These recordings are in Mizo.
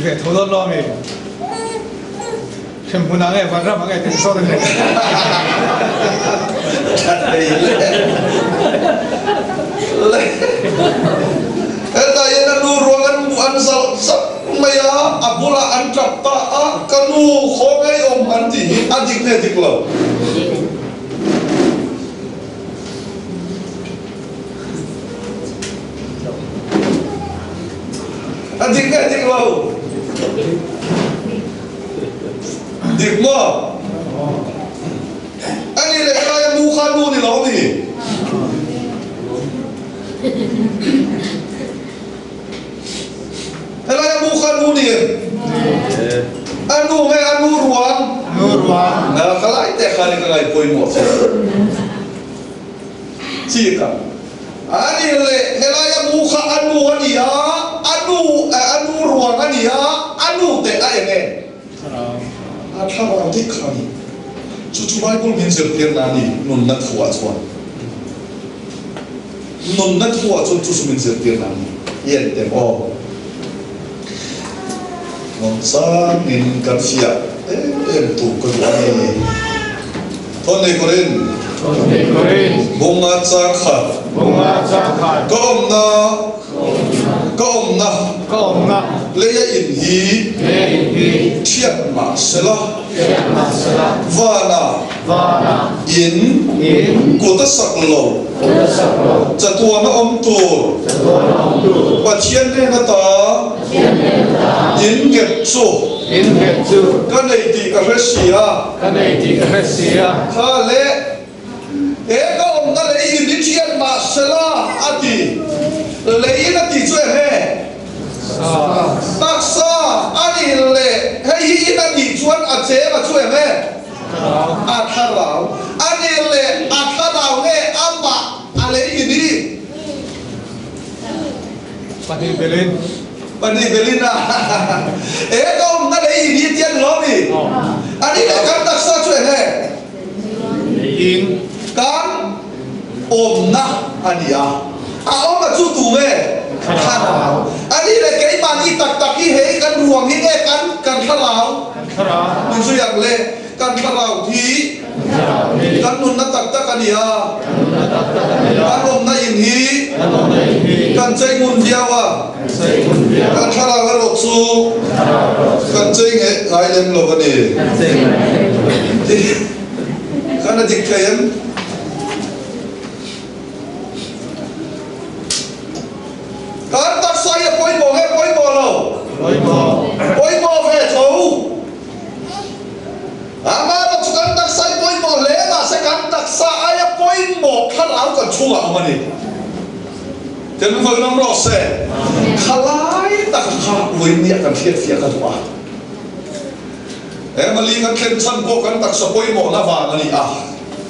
ve tho dawn lo ami? Hremhmun ah nge vanram ah nge tih zawt a ni. That thei le le. Hetah hian a nu ruang an an zalh zak mai a, a bulah an tap ta a, ka nu khawngaih awm an tih hi a dik nge dik lo? A dik nge dik lo? Dik maw? A nih leh helai a mu kha nu ni lo a ni. Helai a mu kha nu ni em? A nu nge a nu ruang? Nu ruang. Ka lai te khan i ka ngaihpawimawh che. Chi ka. A ni le, helai a mu kha a nu a ni a, a nu a nu ruang a ni a, a nu teh a eng e? A thlarau dik kha a ni. Chu chu Bible min zirtirna a ni, nunna thuah chuan. Nunna thuah chuan chu chu min zirtirna a ni. I en tem aw. Nuamchangin kan fiah em em tur ka duh a ni. Thawnei Korin. Thawnei Korin. Bunga chang khat. Bunga chang khat. Ka awmna. Ka awmna. Ka awmna. Leia in hi. Leia in hi. Thiat mah sela. Thiat mah sela. Vana. Vana. In. In. Kut a sak lo. Kut a sak lo. Chatuana awm tur. Chatuana awm tur. Pathian hnen ata. Pathian hnen ata. In nghet chu. In nghet chu. Ka nei tih ka hre si a. Ka nei tih ka hre si a. Kha le, he ka awmna lei in i thian mah sela, a ti. Lei in a tih chu eng nge? Taksa a nih le hei hi in a tih chuan a cheng a chu eng nge? A thlarau a nih le a thlarau nge amah a lei in i? Pahnih belin. Pahnih belin a e ka awmna lei in hi tian lo mi? A nih leh kan taksa chu eng nge? In. Kan awmna a ni a. A awm a chu tu nge? Thlarau. A nih leh keimahni tak tak hi hei kan ruang hi nge kan kan thlarau? Thlarau. Min zui ang le, kan thlarau hi kan nunna tak tak a ni a. Kan awmna in hi kan chei ngun viau a. Kan thlarau erawh chu kan chei ngai lem lo a ni. Kan a dik thei em? Kan taksa hi a pawimawh nge pawimawh lo? Pawimawh. Pawimawh ve tho. Amah erawh chu kan taksa hi pawimawh hle mahse kan taksa aia pawimawh thlarau kan chhungah a awm a ni. Kan vawi ram rawh se. Khalai tak kha vawinia kan hriatfiah ka duh a. He mali kan thlen chhan pawh kan taksa pawimawhna vang a ni a.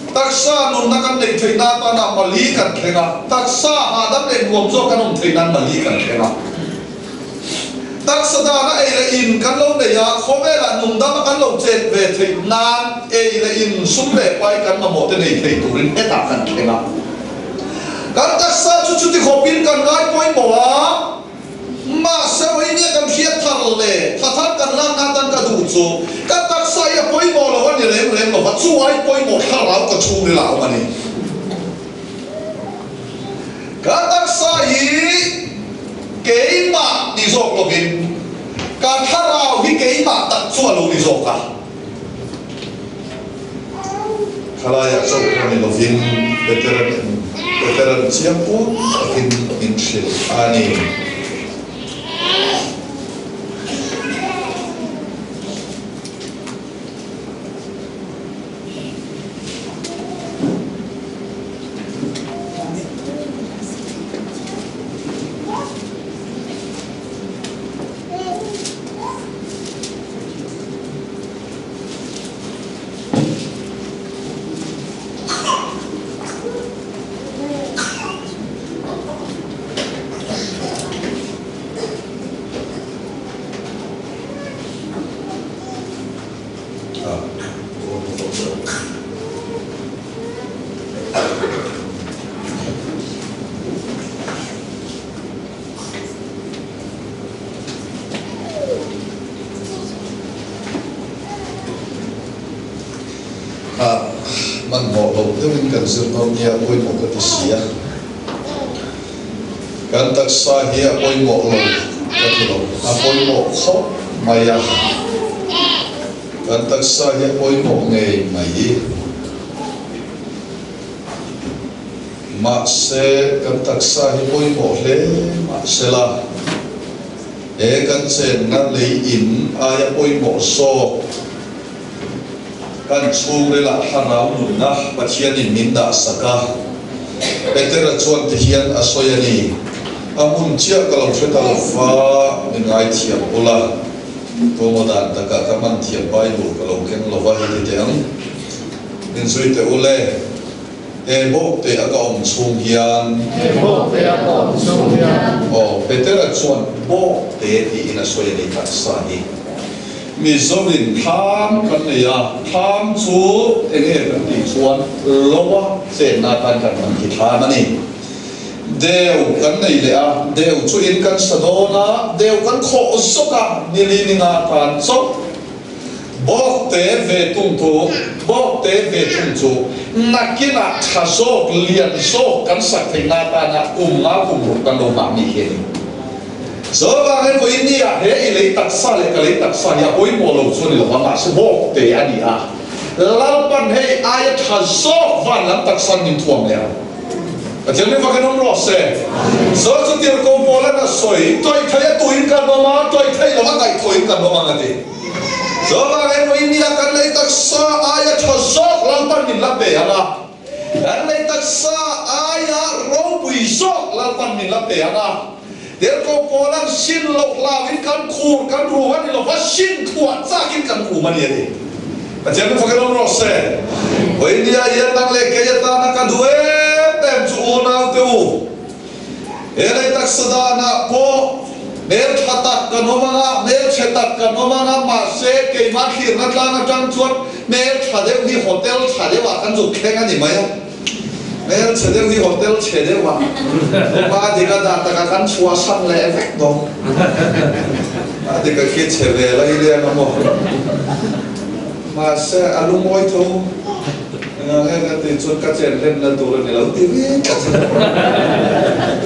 Taksa nunna kan neih theih nan atana mali kan thleng a, taksa hahdam leh nuam zawk kan awm theih nan mali kan thleng a. Taksa dana ei leh in kan lo nei a, khawvelah nungdama kan lo chet ve theih nan ei leh in sum leh pai kan mamawh te nei thei turin hetah kan thleng a. Kan taksa chu chuti khawpin kan ngai pawimawh a. Mahse Romania kan hriat thar le tha thar kan lakna atan ka duh chu ka taksa hi a pawimawh lo a ni reng reng lo va, chu ai pawimawh thlarau ka chhungril ah a awm a ni. Ka taksa hi keimah ni zawk lovin ka thlarau hi keimah tak chu a lo ni zawk a. Thalaiah chauh pawh ni lovin Veteran Veteran chiang kuang takin min hrilh a ni. deuhin kan zir dawn nia pawimawh ka ti si a. Kan taksa hi a pawimawh lo ka ti lo, a pawimawh khawp mai a. Kan taksa hi a pawimawh ngei mai. Mahse, kan taksa hi pawimawh hle mahsela, he kan chenna lei in aia pawimawh zawk kan chhungrilah thlarau nunna Pathianin min dah sak a. Petera chuan tihian a sawi a ni, A hmun chiah ka lo hre ta lo va, min ngaithiam ula, tuamaw dan takah ka hman thiam Bible ka lo keng lo va, heti teh ang, min zui teh u le. He bawk te a ka awm chhung hian. He bawk te a ka awm chhung hian. Aw, Petera chuan bawk te tiin a sawi a ni taksa hi. Mizoin thlam kan nei a, thlam chu enge kan tih chuan loa chenna atan kan hman khi thlam a ni. Deu kan nei leh a, deu chu in kan sa dawn a, deu kan khawh zawk a, nili ninga tan chauh. Bawk te ve tung thu, bawk te ve tung chu nakinah tha zawk, lian zawk kan sak theih na atana kum nga kum ruk kan lo nghah mi hi a ni. Chuvangin vawiin ni ah he i lei taksa leh ka lei taksa hi a pawimawh lo chu a ni lo va, mahse bawk te a ni a, Lalpan hei aia tha zawk van lam taksa min thuam leh ang. Pathian mi vakin awm rawh se. Zo chu tirhkoh Paulan a sawi, Tawih thei a tuin kan awm a, tawih thei lo a ngaihthawhin kan awm ang a ti. Chuvang emaw India kan lei taksa aia tha zawk Lalpan min la pe ang a, kan lei taksa aia ropui zawk Lalpan min la pe ang a, Tirhkoh Paulan sin loh hlauin kan khur kan rum a ni lo va, sin thuah chakin kan rum a ni a ti. Pathian mi fakin awm rawh se. Aw India hian nang leh kei atana ka duh em em chu unaute u. He lei taksa danah pawh hmeltha tak kan awm ang a, hmelchhe tak kan awm ang a, mahse keimah thlirna tlang atang chuan hmeltha deuh hi hotel tha deuhah kan zuk thleng a ni mai a. Hmelchhe deuh hi hotel chhe deuhah awm a, dika dan takah kan chhuahsan leh vek dawn. A dika khi chhe ve lai leng a maw? Mahse a lungawi tho. Engah nge ka tih chuan ka chen hlenna tur a ni lo ti ve tlat a.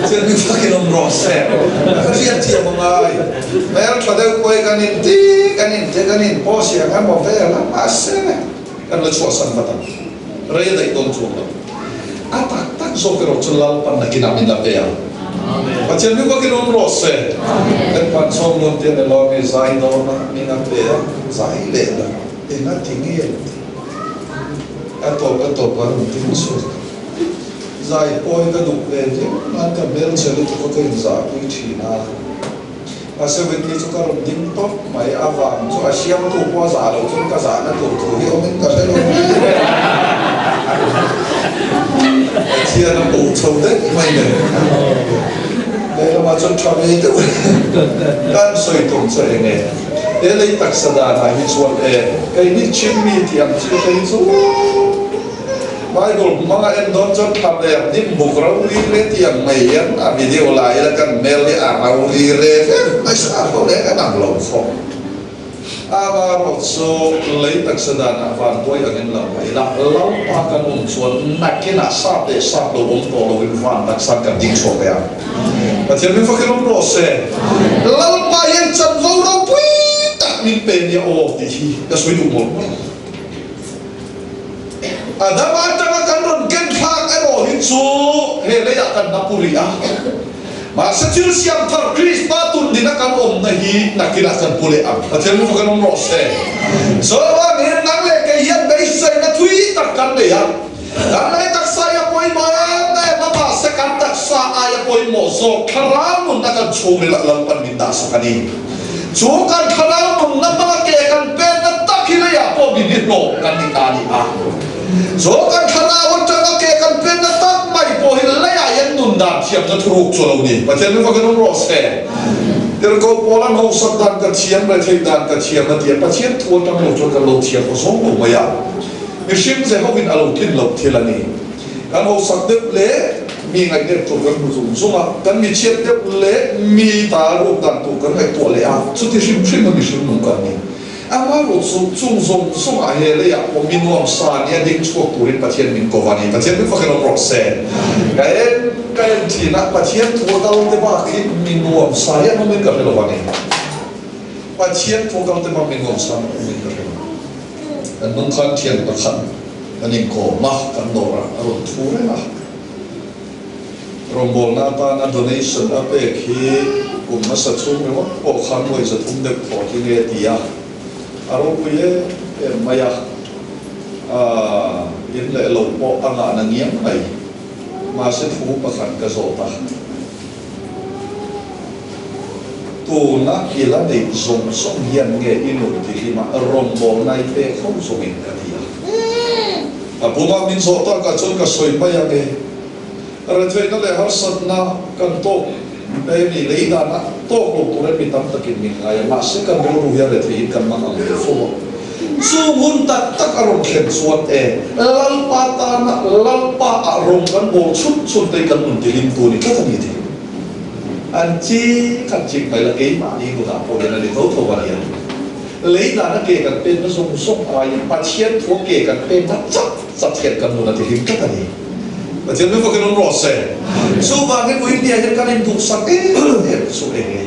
Chen mi fakin awm rawh se. Ka hriat thiam a ngai. Hmel tha deuh pawh hi kan in ti, kan in te, kan in pawh siang emaw vel a, mahse kan la chhuahsan vat ang. Rei a daih dawn chuang lo. A tak tak zawk erawh chu Lalpan nakinah min la pe ang. Pathian mi fakin awm rawh se. Kan pan chhawm dawn te a ni lo a mi zai dawn a, min a pe a, zai leh la. Enga ti nge an ti? A tawp a tawp a rawn ding chhuak. Zai pawi ka duh ve viau nan ka hmelchhe lutuk a ka inzahpui thin a. Mahse Whitney chu ka rawn ding tawp mai avang chu a siamtu pawh a zah loh chuan ka zahna tur thu hi awmin ka hre lo mai. Pathian a puh chho daih mai le. Lehlamah chuan tha ve deuh kan sawi tum chu eng nge? He lei taksa danah hi chuan e, keini chimmi tih ang chi te hi chu Bible hmanga en dawn chuan thla leh hnim buk ro ri re tih ang mai hian a video la ila kan hmel hi a ro ri re vek mai sa ho leh kan ang lo khawp. Amaherawh chu lei taksa danah vanduai angin lo mai ila, Lalpa kan awm chuan nakinah sap leh sap lo awm tawh loin van taksa kan ding chhuak ve ang. Pathian min fakin awm rawh se. Lalpa hian chanvo ropui tak min pe nia aw tih hi ka sawi duh mawlh mawlh. Adama atanga kan rawn ken thlak erawh hi chu he leiah kan na pu rih a. Mahse thil siam thar Krista tundina kan awmna hi nakinah kan pu leh ang. Pathian min fakin awm rawh se. Chuvangin nang leh kei hian beiseina thui tak kan nei a. Kan lei taksa hi a pawimawh em em a, mahse kan taksa aia pawimawh zawk thlarau nunna kan chhungril ah Lalpan min dahsak a ni. Chu kan thlarau nunna hmanga ke kan penna tak hi leiah pawh min hi hlawh kan ni ta a ni a. Chu kan thlarau atanga ke kan penna tak mai pawh hi leiah hian nun dan thiamna thuruk chu a lo ni. Pathian min fakin awm rawh se. Tirhkoh Paul an hausak dan ka thiam, retheih dan ka thiam a ti a, Pathian thu atang lo chuan kan lo thiam aw zawng lo mai a. Mihring ze hovin a lo tlin loh thil a ni. Kan hausak deuh leh mi ngaihnep tur kan hmu zung zung a, kan mi chhiat deuh leh mi ta ruk dan tur kan ngaihtuah leh a, chuti hrim hrim a mihring nung kan ni. Amaherawhchu, chung zawng zawngah he leiah pawh mi nuamsa nia ding chhuak turin Pathian min ko a ni. Pathian min fakin awm rawh se. Ka en ka en thin a, Pathian thu a kal te bak hi mi nuamsa hi an awmin ka hre lo a ni. Pathian thu a kal te bak mi nuamsa an awmin ka hre lo. Kan hnung khan thian pakhat kan inkawm a, kan dawrah a rawn thu reng a. Rawngbawlna atana donation a pek hi kum hmasa chhung ringawt pawh khan nuai 300 deuh thaw hi nge ti a, a ropui em em mai a, in leh lo pawh a ngahna ngiang mai. Mahse thu pakhat ka zawt a, tuna i la neih zawng zawng hian nge i nun tihlima rawngbawlna i pek ho zawngin ka ti a. A buma min zawh takah chuan ka sawi mai ang e. Retheihna leh harsatna kan tawk mai a ni. Lei dana tawk lo turin mi tam takin min ngai a, mahse kan rilru hian retheihin kan mang ang ve fo a. Chu hun tak tak a rawn thlen chuan e, Lalpa tana Lalpa ah rawng kan bawl chhun chhun te hi kan nun tihlimtu a ni tlat a ni thei. An chi khat chik mai la keimahni nunah pawh hian a ni tho tho a nia. Lei dana ke kan penna zawng zawng aiin Pathian thua ke kan penna chak chak hian kan nun a ti hlim tlat a ni. Pathian min fakin awm rawh se. Chuvangin India hian kan induhsak em em chu eng nge?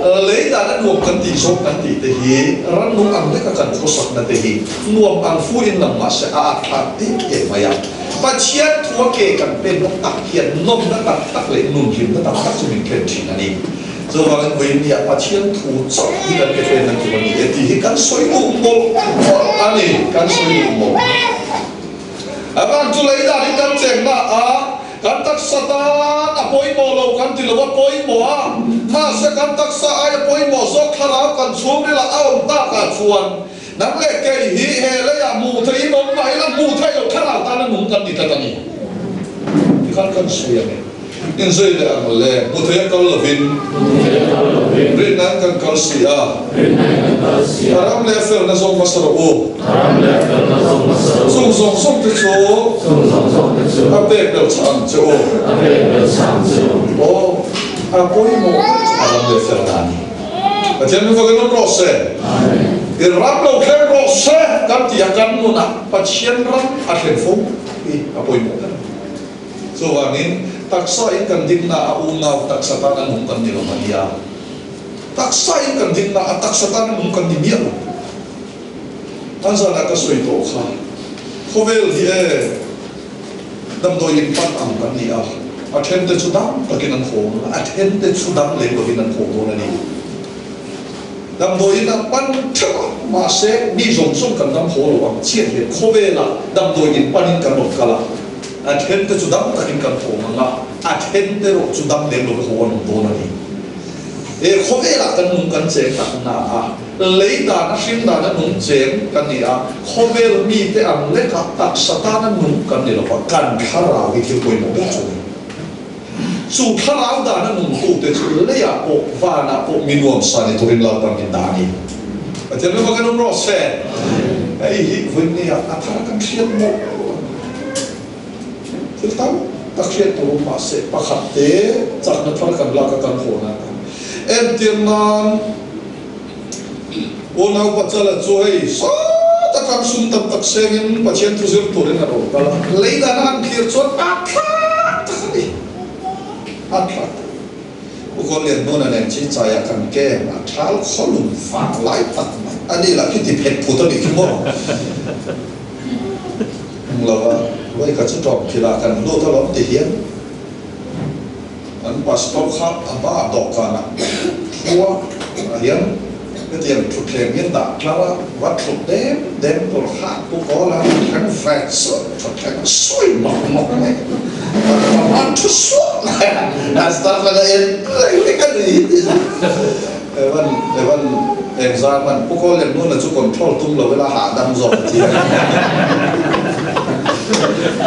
Lei dana nuam kan tih zawng kan tih te hi rannung ang leka kan khawsakna te hi nuam ang fu in lang mah se a at thlak em em mai a. Pathian thua ke kan penna tak hian nawmna tak tak leh nun hlimna tak tak chu min thlen thin a ni. Chuvangin Vawinia Pathian thu chauh hi kan ke fen ang tur a ni e tih hi kan sawi duh mawlh mawlh a ni, kan sawi duh mawlh. A van chu lei dan in kan cheng na a, kan taksa tan a pawimawh lo kan ti lo a pawimawh a, mahse kan taksa aia pawimawh zawk thlarau kan chhungril ah a awm tak ah chuan nang leh kei hi he leiah hmuh theihin awm mah ila hmuh theih loh thlarau tan a nung kan ti tlat a ni. Tikhan kan sawi ang e. Inzui leh ang le, hmu thei a kal lovin, rinna in kan kal si a, a ram leh a felna zawng hmasa rawh u, chung zawng zawng te chu a pek belh chah ang che u. Aw, a pawimawh ber chu a ram leh felna a ni. Pathian min fakin awm rawh se. I ram lo thleng rawh se kan tih a kan nunah Pathian ram a thlen fo hi a pawimawh ber a ni. Chuvangin, taksa in kan dingna a unau taksa tan a nung kan ni lo a nia. Taksa in kan dingna a taksa tan a nung kan ni miah lo. An zanah ka sawi tawh kha, khawvel hi e, damdawi in pan ang kan ni a, a then te chu dam takin an haw dawn a, a then te chu dam lem lovin an haw dawn a ni. Damdawi in a pan theuh a, mahse mi zawng zawng kan dam haw lo ang chiah hian khawvelah damdawi in panin kan rawn kal a, a then te chu dam takin kan haw ang a, a then te erawh chu dam lem lova haw an awm dawn a ni. He khawvelah kan nung kan cheng tak na a, lei dana hring dana nung cheng kan ni a, khawvel mite ang lekah taksa tana nung kan ni lova, kan thlarau hi thil pawimawh ber chu a ni. Chu thlarau dana nungtute chu leiah pawh vanah pawh mi nuamsa ni turin Lalpan min dah a ni. Pathian ram ah kan awm rawh se. Hei hi vawinia a thar kan hriat mawh mawh ang. Thil tam tak hriat tur awm mah se pakhat te chakna thar kan lak a kan haw nan a. Entir nan unau Pachala chu hei saw taka sum tam tak sengin Pathian thu zir turin a rawn kal a, lei dana han thlir chuan a thlak tak a ni. A thlak tak. U Kawllian Hnuna nen chi chaiah kan kem a thal khawlum fang lai tak mai. A ni lah khi ti phet phut a nih khi maw? Hmu lo a, Uai ka chu tawng thilah kan lut alawm ti hian. An pastor kha a hmaah dawhkanah thua ah hian hetiang thutthleng hian dah tlar a, va thut dem dem tur kha pu kawl a, thutthleng ve chu thutthleng a sawi mawk mawk mai. An thu suah mai a, pastor khan a en reng reng a ni tih chu Evan Evan engzah hman pu kawl lem nuna chu control tum lo ila hahdam zawk a ti a.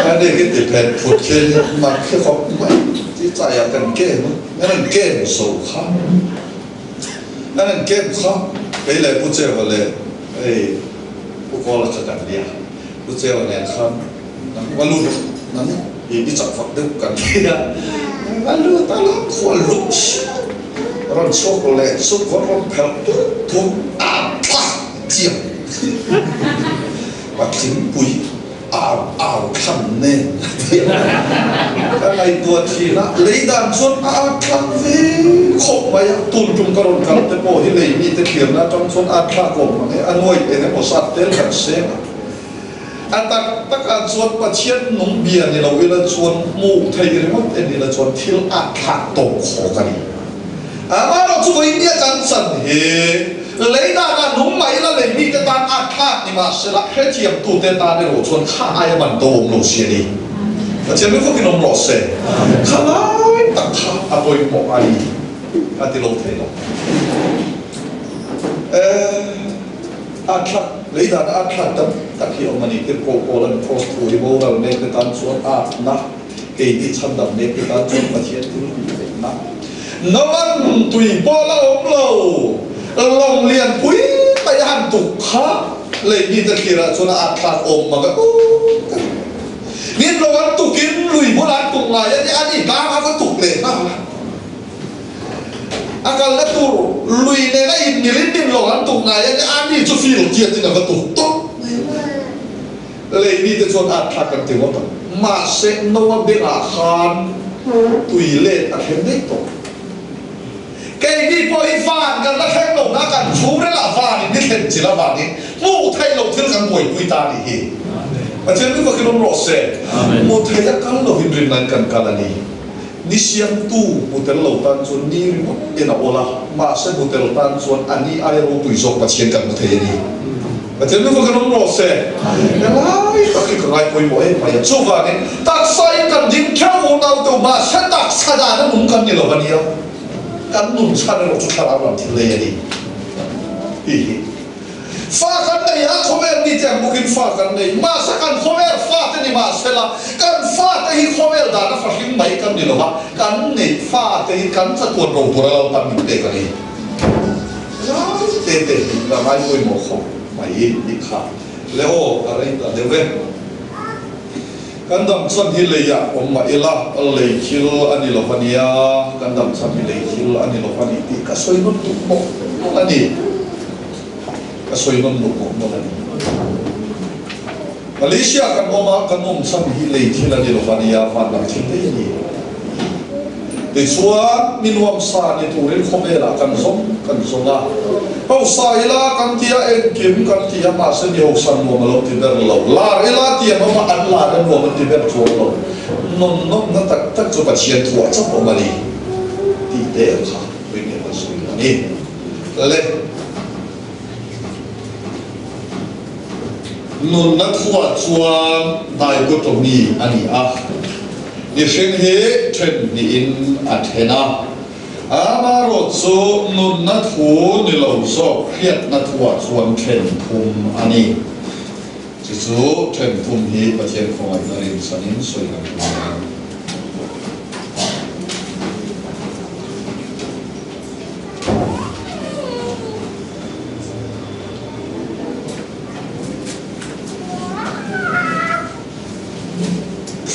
Ani khi ti phet phut khi mak khi khawp mai. Ti chaiah kan kem a, an an kem zo kha, an an kem kha kei leh Pu Cheua leh hei Pu Kawla kha kan nia, Pu Cheua nen khan nang va lut nang i i chak fak deuh kan nia, va lut a lo khual lut rawn chhuak leh chu kawr rawn phelh tut tut a tha. Chiang Patling pui au au thlan nen a ti a. Ka ngaihtuah thin a, lei dan chuan a at thlak ve khawp mai a, tun tum ka rawn kal te pawh hi lei mite thlirna atang chuan at thlak awm ang e, a nuai eng emaw zat tel kan seng a. A tak takah chuan Pathian nung bia ni lo ila chuan hmuh theih ringawt en ila chuan thil at thlak tawp khawk a ni. Amaherawh chu vawi nia kan chan hi lei danah nung mai ila lei mite tan at thlak ni mahsela hrethiamtute tan erawh chuan kha aia man to awm lo si a ni. Pathian mi khawpin awm rawh se. Kha lai tak kha a pawimawh a ni a ti lo thei lo. At thlak, lei danah at thlak tam tak hi awm a ni. Tirhkoh Paul-a'n Cross thu hi boral mek te tan chuan atna. Keini chhandam mek te tan chuan Pathian thil tih theihna Noan tui pawh la awm lo, lawng lian pui mai a han tuk kha lei mite thlirah chuan a at thlak awm mang a uk a ni. Min lawng an tukin lui bulah an tuk ngai a ni, ani tlang a va tuk leh nghal a. A kalna tur lui nen a inmilin min lawng an tuk ngai a ni, ani chu feel tiatin a va tuk tawp mai a. Lei mite chuan at thlak kan ti ngawt ang. Mahse, Noa bengah khan tui let a thleng daih tawh. Keini pawh hi van kan la thleng lo na, kan chhungril ah van in ni thlen chil avangin hmuh theih loh thil kan buaipui ta a nih hi. Pathian mi vakin awm rawh se. Hmuh theih a kal lovin rinna in kan kal a ni. Ni siamtu hmu tel lo tan chuan ni ringawt in a awl a, mahse hmu tel tan chuan a ni aia ropui zawk Pathian kan hmu thei a ni. Pathian nu kha kan awm rawh se. Helai tak hi ka ngai pawimawh em mai a. Chuvangin taksa in kan ding theuh unau teuh mahse taksa dan a nung kan ni lo a nia. Kan nun chhan erawh chu thlarau lam thil lei a ni tih hi. Fa kan nei a, khawvel mite ang bawkin fa kan nei. Mahse kan khawvel fate ni mahsela, kan fate hi khawvel dana fahring mai kan ni lova, kan neih fate hi kan chatuan ro tura Lalpan min pek a ni. Helai te te hi ka ngai pawimawh khawp mai tih kha le aw, ka rei ta deuh e. Kan dam chhan hi leiah awm mah ila, lei thil a ni lo a nia, kan dam chhan hi lei thil a ni lo a ni tih ka sawi nawn duh mawlh mawlh a ni. Ka sawi nawn duh mawlh mawlh a ni. Malaysia kan awm a, kan awm chhan hi lei thil a ni lo a nia, vanlam thil daih a ni. Tichuan, mi nuamsa ni turin khawvelah kan zawng kan zawng a. Hausa ila kan ti a, engkim kan ti a, mahse mi hausa nuam a lo ti ber lo. Lar ila ti an awm a, an lar a nuam an ti ber chuang lo. Nawn nawmna tak tak chu Pathian thuah chauh awm a ni tih te kha ring em an sawi a ni. Le. Nunna thuah chuan dichotomy a ni a, mihring hi then hnihin a then a. Amaherawh chu nunna thu ni lo zawk hriatna thuah chuan then thum a ni. Chu chu then thum hi Pathian khawngaihna rinchhanin sawi kan tum ang.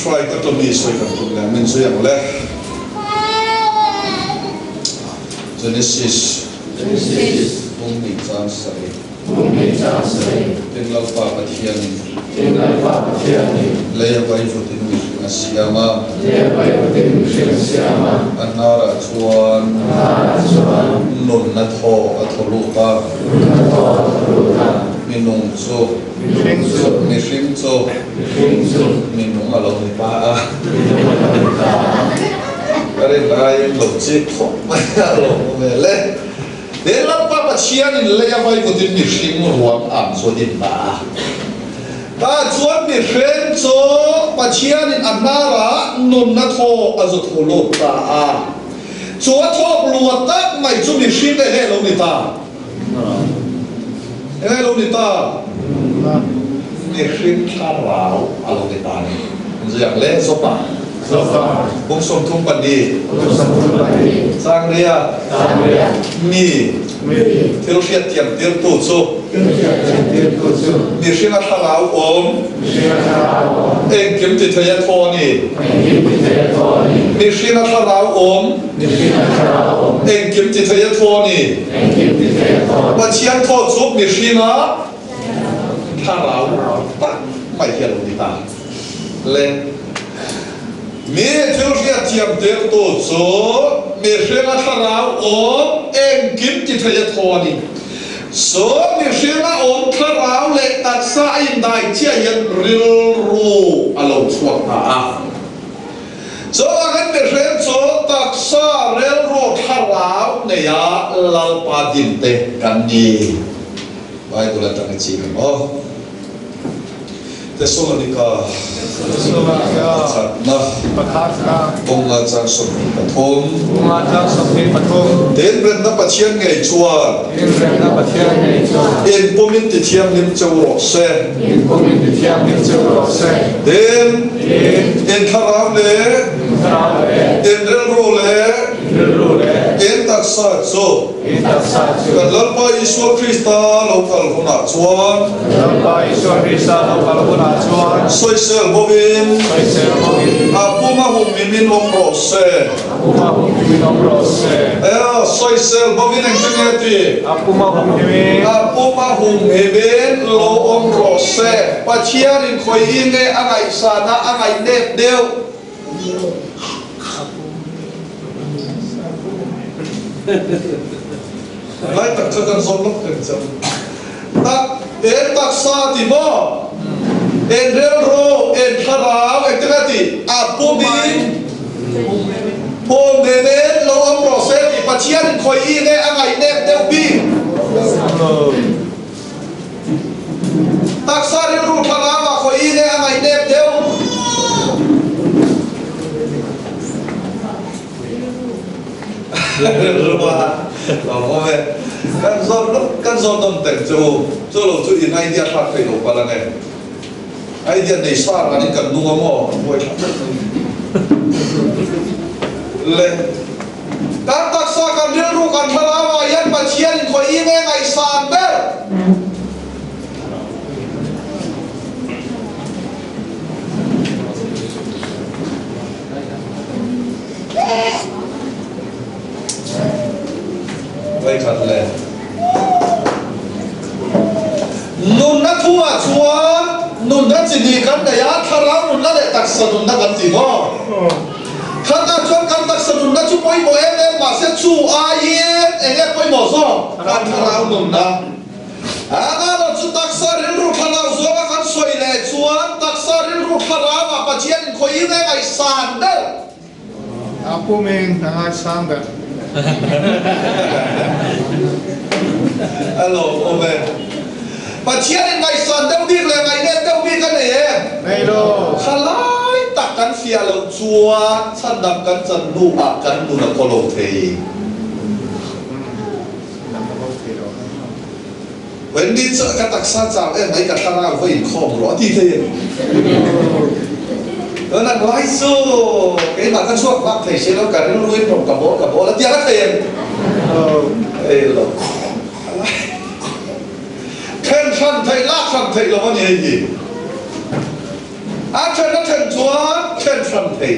Trichotomy sawi kan tum leh min zui ang le. Genesis Bung hnih chang sarih. Tin Lalpa Pathianin lei a vaivutin mihring a siam a. A hnarah chuan nunna thaw a thaw lut a. Minung chu mihring chu minung a lo ni ta a. Ka rin aiin lo chik khawp mai a lo hmu ve le. He Lalpa Pathianin lei a vaivutin mihring ruang ang chu a din ta a. Tah chuan mihring chu Pathianin a hnarah nunna thaw a zu thu lut ta a. Chu a thawk luat tak mai chu mihring enge lo ni ta? Enge lo ni ta? Mihring thlarau a lo ni ta a ni. Ziak le Zopa. Bung 34. Changria. Mi. Thil hriatthiam tirtu chu. Mihringa thlarau awm. Engkim ti thei a thaw a ni. Mihringa thlarau awm. Engkim. Engkim ti thei a thaw a ni. Pathian thaw chu mihringa thlarau tak mai hi a lo ni ta le. Mi thil hriatthiam tirtu chu mihringa thlarau awm engkim ti thei a thaw a ni. Chu mihringa awm thlarau leh taksa a indai chiah hian rilru a lo chhuak ta a. Chuvangin mihring chu taksa rilru thlarau neia Lalpa dinte kan ni. Bible atang i chik ang aw. Thessalonika pakhatna bunga chang 23. Tin, remna Pathian ngei chuan in pumin tithianghlim cheu rawh se. Tin, In thlarau le in rilru le in taksa chu kan Lalpa Isua Krista lo kal hunah chuan sawisel bawkin a puma humhim in awm rawh se. Sawisel bawkin engtin nge ti? A puma humhim in lo awm rawh se. Pathianin khawi nge a ngaihsana a ngaih nep deuh? Lai tak kha kan zawn lawk reng chauh. Tak, en taksa ti maw? En rilru, en thlarau, engtin a ti? A pumin, pum nenin lo awm rawh se ti. Pathianin khawi nge a ngaih nep deuh bik? Taksa rilru thlarau ah khawi nge a ngaih nep deuh? Rilru ah a awm e. Kan zawn kan zawn nawn teng che u. Chu lo chu in idea thlak thei lo palh ange. Idea nei sa ran in kan nung a maw? Buai thlak vek mai. Le. Kan taksa, kan rilru, kan thlarau ah hian Pathian in khawi nge ngaihsan ber? Vawikhat le nunna thu ah chuan nunna chi hnih kan nei a, thlarau nunna leh taksa nunna kan ti maw? Khatah chuan kan taksa nunna chu pawimawh em em mahse chu aiin eng nge pawimawh zawk? Kan thlarau nunna. Anga lo chu taksa rilru thlarau zawnga kan sawi leh chuan taksa rilru thlarauah Pathian in khawiin nge ngaihsan ber? A pumin a ngaisang ber. A lawmawm e. Pathian in ngaihsan deuh bik leh ngaihnep deuh bik a nei em? Nei lo. Thalai tak kan fiah loh chuan chhandam kan chan hnuah kan nun a khaw lo thei. Wendy chu ka taksa chau em mai ka thlarau va inkhawm rawh a ti thei em? Tunah ngai chu keimah ka chhuak vak thei si lo ka rilru in rawng ka bawl ka bawl a ti a thei em? Ei lo. Then hran theih lak hran theih lo a ni hei hi. A then a then chuan then hran thei.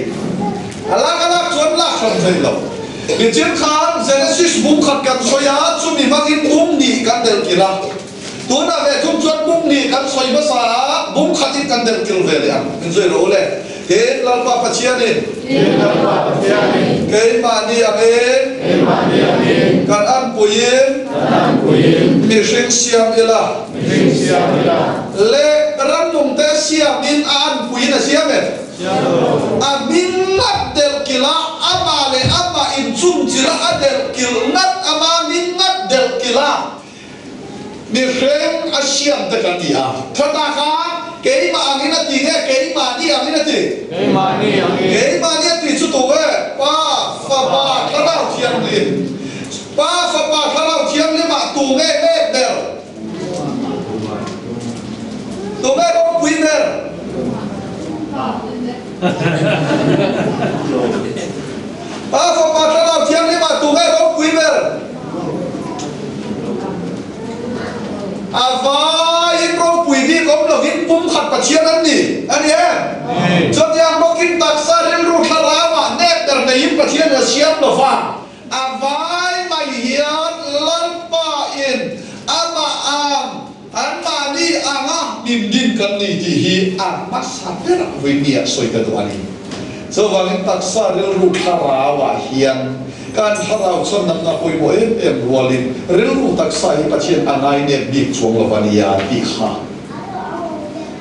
A lak a lak chuan lak hran thei lo. Nichin khan Genesis bung khat kan sawi a, chumi hmangin bung nih kan delh kil a. Tunah ve thung chuan bung nih kan sawi hmasa a, bung khatin kan delh kil ve leh ang. Inzui rawh u le. Tin, Lalpa Pathianin. Tin, Lalpa Pathianin. Keimahni angin. Keimahni angin. Kan anpuiin. Kan anpuiin. Mihring siam ila. Mihring siam ila. Le ramnungte siamin a anpuiin a siam em? Siam lo. A hming ngat delh kilh a, amah leh amah inchungchilh a a delh kilh ngat, ama hming ngat delh kilh a. Mihring a siam te kan ti a. Khatah khan keimah angin a ti nge keimahni angin a ti? Keimahni angin. Keimahni a ti chu tu nge? Pa, Fapa, Thlarau Thianghlim. Pa, Fapa, Thlarau Thianghlim ah tu nge mek ber? Tu nge ropui ber? Pa, Fapa, Thlarau Thianghlim ah tu nge ropui ber? A vaiin ropui bik awm lovin pumkhat Pathian an ni a ni em? Chutiang bawkin taksa rilru thlarauah nep ber neiin Pathian a siam lo va, a vai. kan ni tih hi a hmasa berah vawinia sawi ka duh a ni. Chuvangin taksa rilru thlarauah hian kan thlarau chhuannamna pawimawh em em rualin rilru taksa hi Pathian a ngainep bik chuang lo a nia tih kha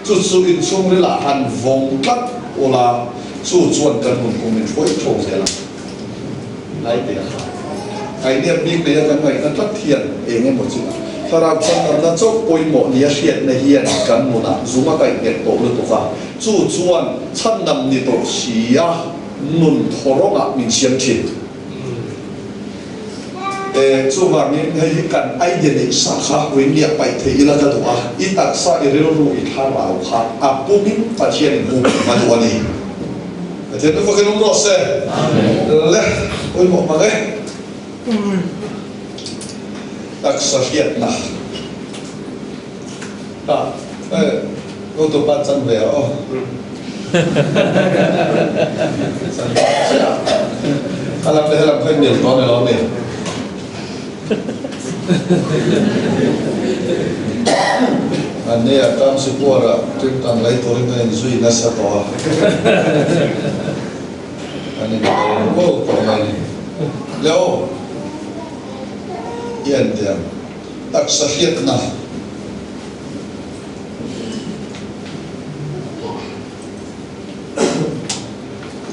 chu chu inchhungrilah han vawng tlat ula chu chuan kan nun kum min hruai tho zel ang. Ngaite a kha. Ngainep bik neia kan ngaihna tlat hian eng emaw chu thlarau chhuannamna chauh pawimawh nia hriatna hian kan nunah zum a kaihnghet tawh lutuk a. Chu chuan chhandam ni tawh si a nun thawrawngah min siam thin. E, chuvangin hei hi kan idea neih sa kha uimiah paih thei ila ka duh a, i taksa, i rilru, i thlarau kha a pumin Pathianin hum a duh a ni. Pathian chu fakin awm rawh se. Le, pawimawh mang e. Taksa hriatna. A, eh, Utupa chan ve a aw. Chan ve chiah. A lam leh helam kha in mil tawh a ni lo mi? An ni a tam Sipuara tingtang lei turin kan inzui nasa tawh a. An inbe rual tawh mai ni. Le aw, i en teh ang. Taksa hriatna.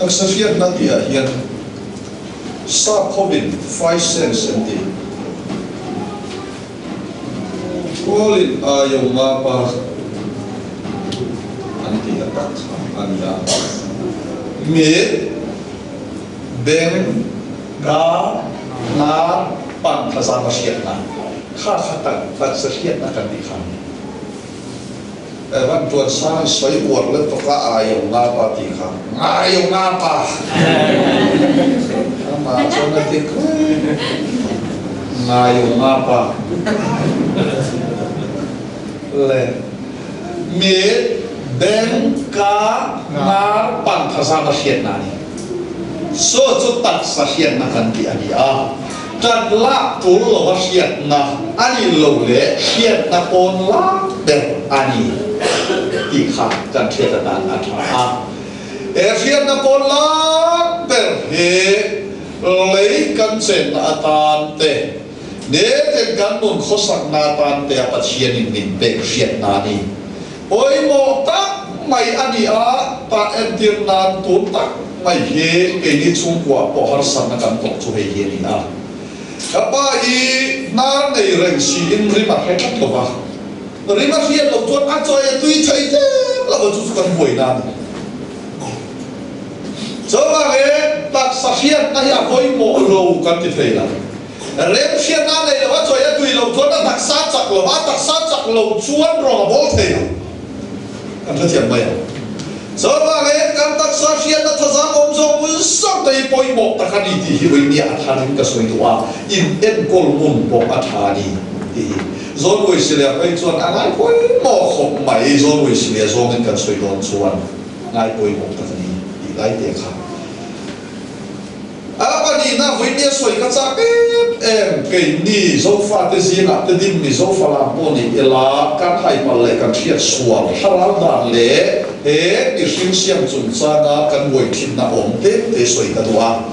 Taksa hriatna tihah hian sap hovin five sense an ti. Kawlin aio ngapa an tih a tak kha a ni a. Mit, beng, ka, hnar, pan thlazam a hriatna kha kha tak taksa hriatna kan tih kha a ni. Evan tuan sang in sawi uar le tawk a aio nga pa tih kha ngaio nga pa amah chuan a ti ngaio nga pa le mit beng ka hnar pan thazam a hriatna a ni. Saw chu taksa hriatna kan tih a ni a, ṭan lak ṭul lova hriatna a ni lo leh hriatna pawn lak ber a ni tih kha kan hriat atan a ṭha a. He hriatna pawn lak ber hi lei kan chenna atan te, neten kan nun khawsakna atan te a Pathianin min pek hriatna a ni. Pawimawh tak mai a ni a, tah entir nan tun tak mai hi keini chhungkua pawh harsatna kan tawh chu hei hi a ni a. Ka pa hi hnar nei reng siin rim a hre tlat lo va, rim a hriat loh chuan a chawi a tui thei tlem lo va, chu chu kan buaina a ni. Chuvangin taksa hriatna hi a pawimawh lo kan ti thei lo. Remhriatna a nei lo, a chawi a tui lo chuan a taksa a chak lo, a taksa a chak lo chuan rawng a bawl thei lo. Kan hrethiam mai ang. Chuvangin kan taksa hriatna thazam awm zawng zawng te hi pawimawh tak a ni tih hi Uinia a tharin ka sawi duh a, in enkawl ngun pawh a tha a ni tih hi. Zawnwei Silia phei chuan a ngai pawimawh khawp mai, Zawnwei Silia zawngin kan sawi dawn chuan ngai pawimawh tak a ni tih lai te kha. A pahnihna vawinia sawi ka chak em em, keini Zofate zingah te ding Mizo falam pawh ni ila kan haipal leh kan hriat sual thlarau dan leh he mihring siam chungchanga kan buai thinna awm tlem te sawi ka duh a.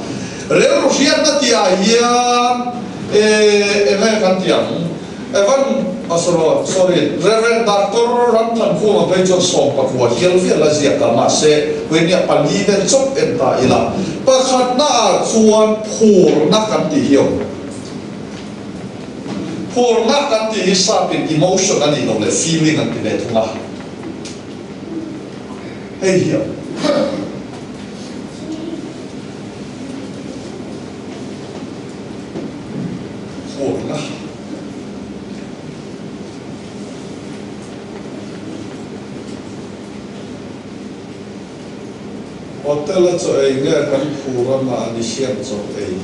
Rilru hriatna tihah hian e enge kan ti ang? Evan, Pastor, sorry, Rev. Doctor Ramthankhuma phei chuan 14 hial vial a ziak a, mahse Puinia pali vel chauh en ta ila, pakhatna ah chuan phurna kan tih hi a awm. Phurna kan tih hi sapin emotion a nih loh leh feeling an ti ve thung a, hei hi a awm. Phurna. Hotel a chaw ei nge kan phur a mahni siam chaw ei.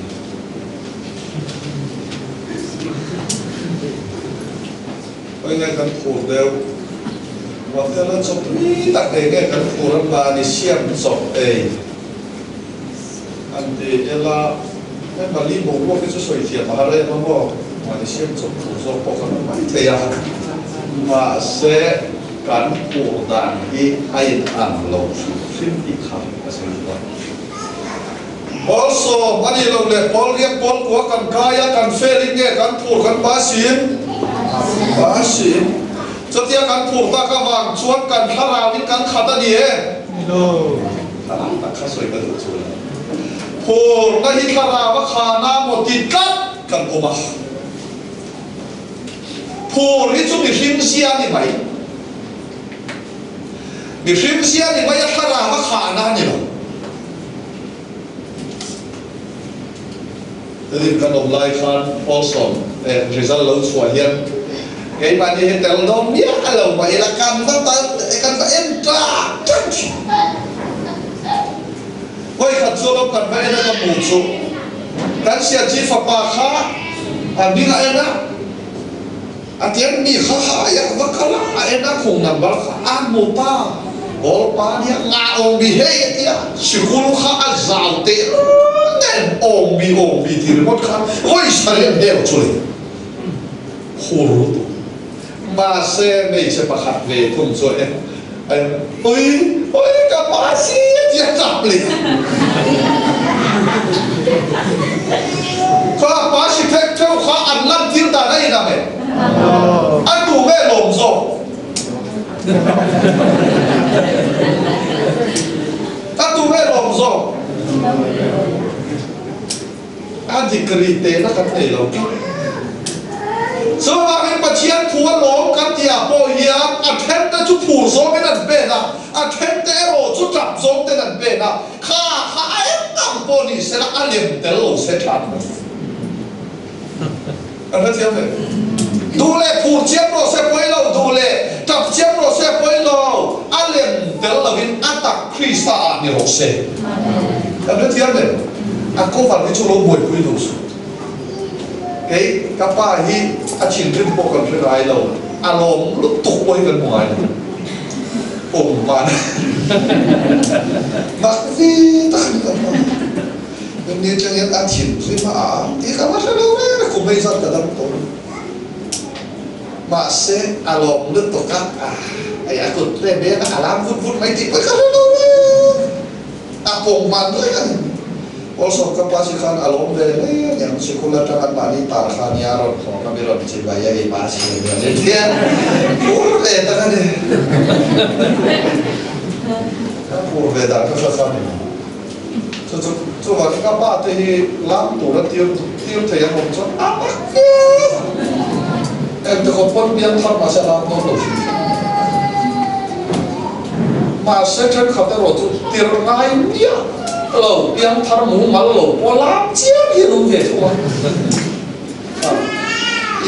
Hawi nge kan phur deuh. Hotel a chaw tui tak ei nge kan phur a mahni siam chaw ei. An ti ela, hei Mali boruak hi chu sawi thiam a har em a maw? Mahni siam chawp tur zawk pawh kan awm mai thei a, mahse. Kan phur dan hi a in ang lo hrim hrim tih kha ka sawi duh a. Pawl sawm a nih loh leh pawl riak pawl kua kan kai a, kan fail in nge kan phur kan pass in? Pass in. Chutia kan phur tak avang chuan kan thlarau in kan khat a ni e? Ni lo. Thlarau tak kha sawi ka duh chu lo. Phurna hi thlarau a khan a maw ti tlat kan awm a. Phur hi chu mihring zia a ni mai. Mihring zia a ni mai a thlarau a khahna a ni lo. Tin kan awm lai khan Paulson eh result lo chhuah hian keimahni hi tel dawn miah lo mah ila kan va tal kan va en tlak tlak thin. Vawikhat chu lo kan va en a ka hmu chu kan Siachi fapa kha a hming a en a, a tiang mi kha kha a iak va kal a, a en a khung number kha a hmu ta, Paul pa nia nga awm mi hei a tia, sikul kha a zau teh reng nen awm mi awm mi ti ringawt kha vawi sarih an hel chu le hur lutuk. Mahse hmeichhe pakhat ve thung chu en en ui ui ka pa si a ti a tap leh a. Kha pa si thek theuh kha an lan tir dan a inang em? A duh nge lawm zawk? A duh nge lawm zawk? A dik ri tehna kan nei lo tlat. Chuvangin Pathian thu a lawm kan tih ah pawh hian a then te chu phur zawngin an pen a, a then te erawh chu tap zawng ten an pen a, kha kha a eng ang pawh ni sela a lem tel lo se tha ni mai. Kan hrethiam ve. Duh leh phur chiam rawh se pawi lo, duh leh tap chiam rawh se pawi lo, a lem tel lovin a tak Krista ah ni rawh se. Kan hrethiam ve. A cover hi chu lo buaipui duh suh. Kei ka pa hi a thinrim pawh kan hre ngai lo, a lawm lutuk pawh hi kan hmu ngai lo. Pum man mak vi tak a ni kan pa. Ni tangin a thinrim a a tih ka va hre lo reng a, kum hei zat ka dam tawh lo. Mahse a lawm lutuk a, hei a kut hle mek a, a lam vut vut mai tih pawh ka hre lo reng. A pawng man reng a ni. Awlsawm ka pa si khan a lawm ve hle aniang, sikul atang an mahni tar kha nia rawn khawng a mi rawn chi mai a, ei pa si a nia ni tiang phur ve tak a ni. Ka phur ve dan kha hre kha ni. Chu chu chuvang hi ka pa te hi lam tura tir tir thei an awm chuan a mak viau ang. Engti khawp pawn biang thar mahse a lam dawn lo hrim hrim. Mahse thenkhat erawh chu tir ngai miah lo, biang thar mumal lo pawh lam chiam hi an awm ve thung a.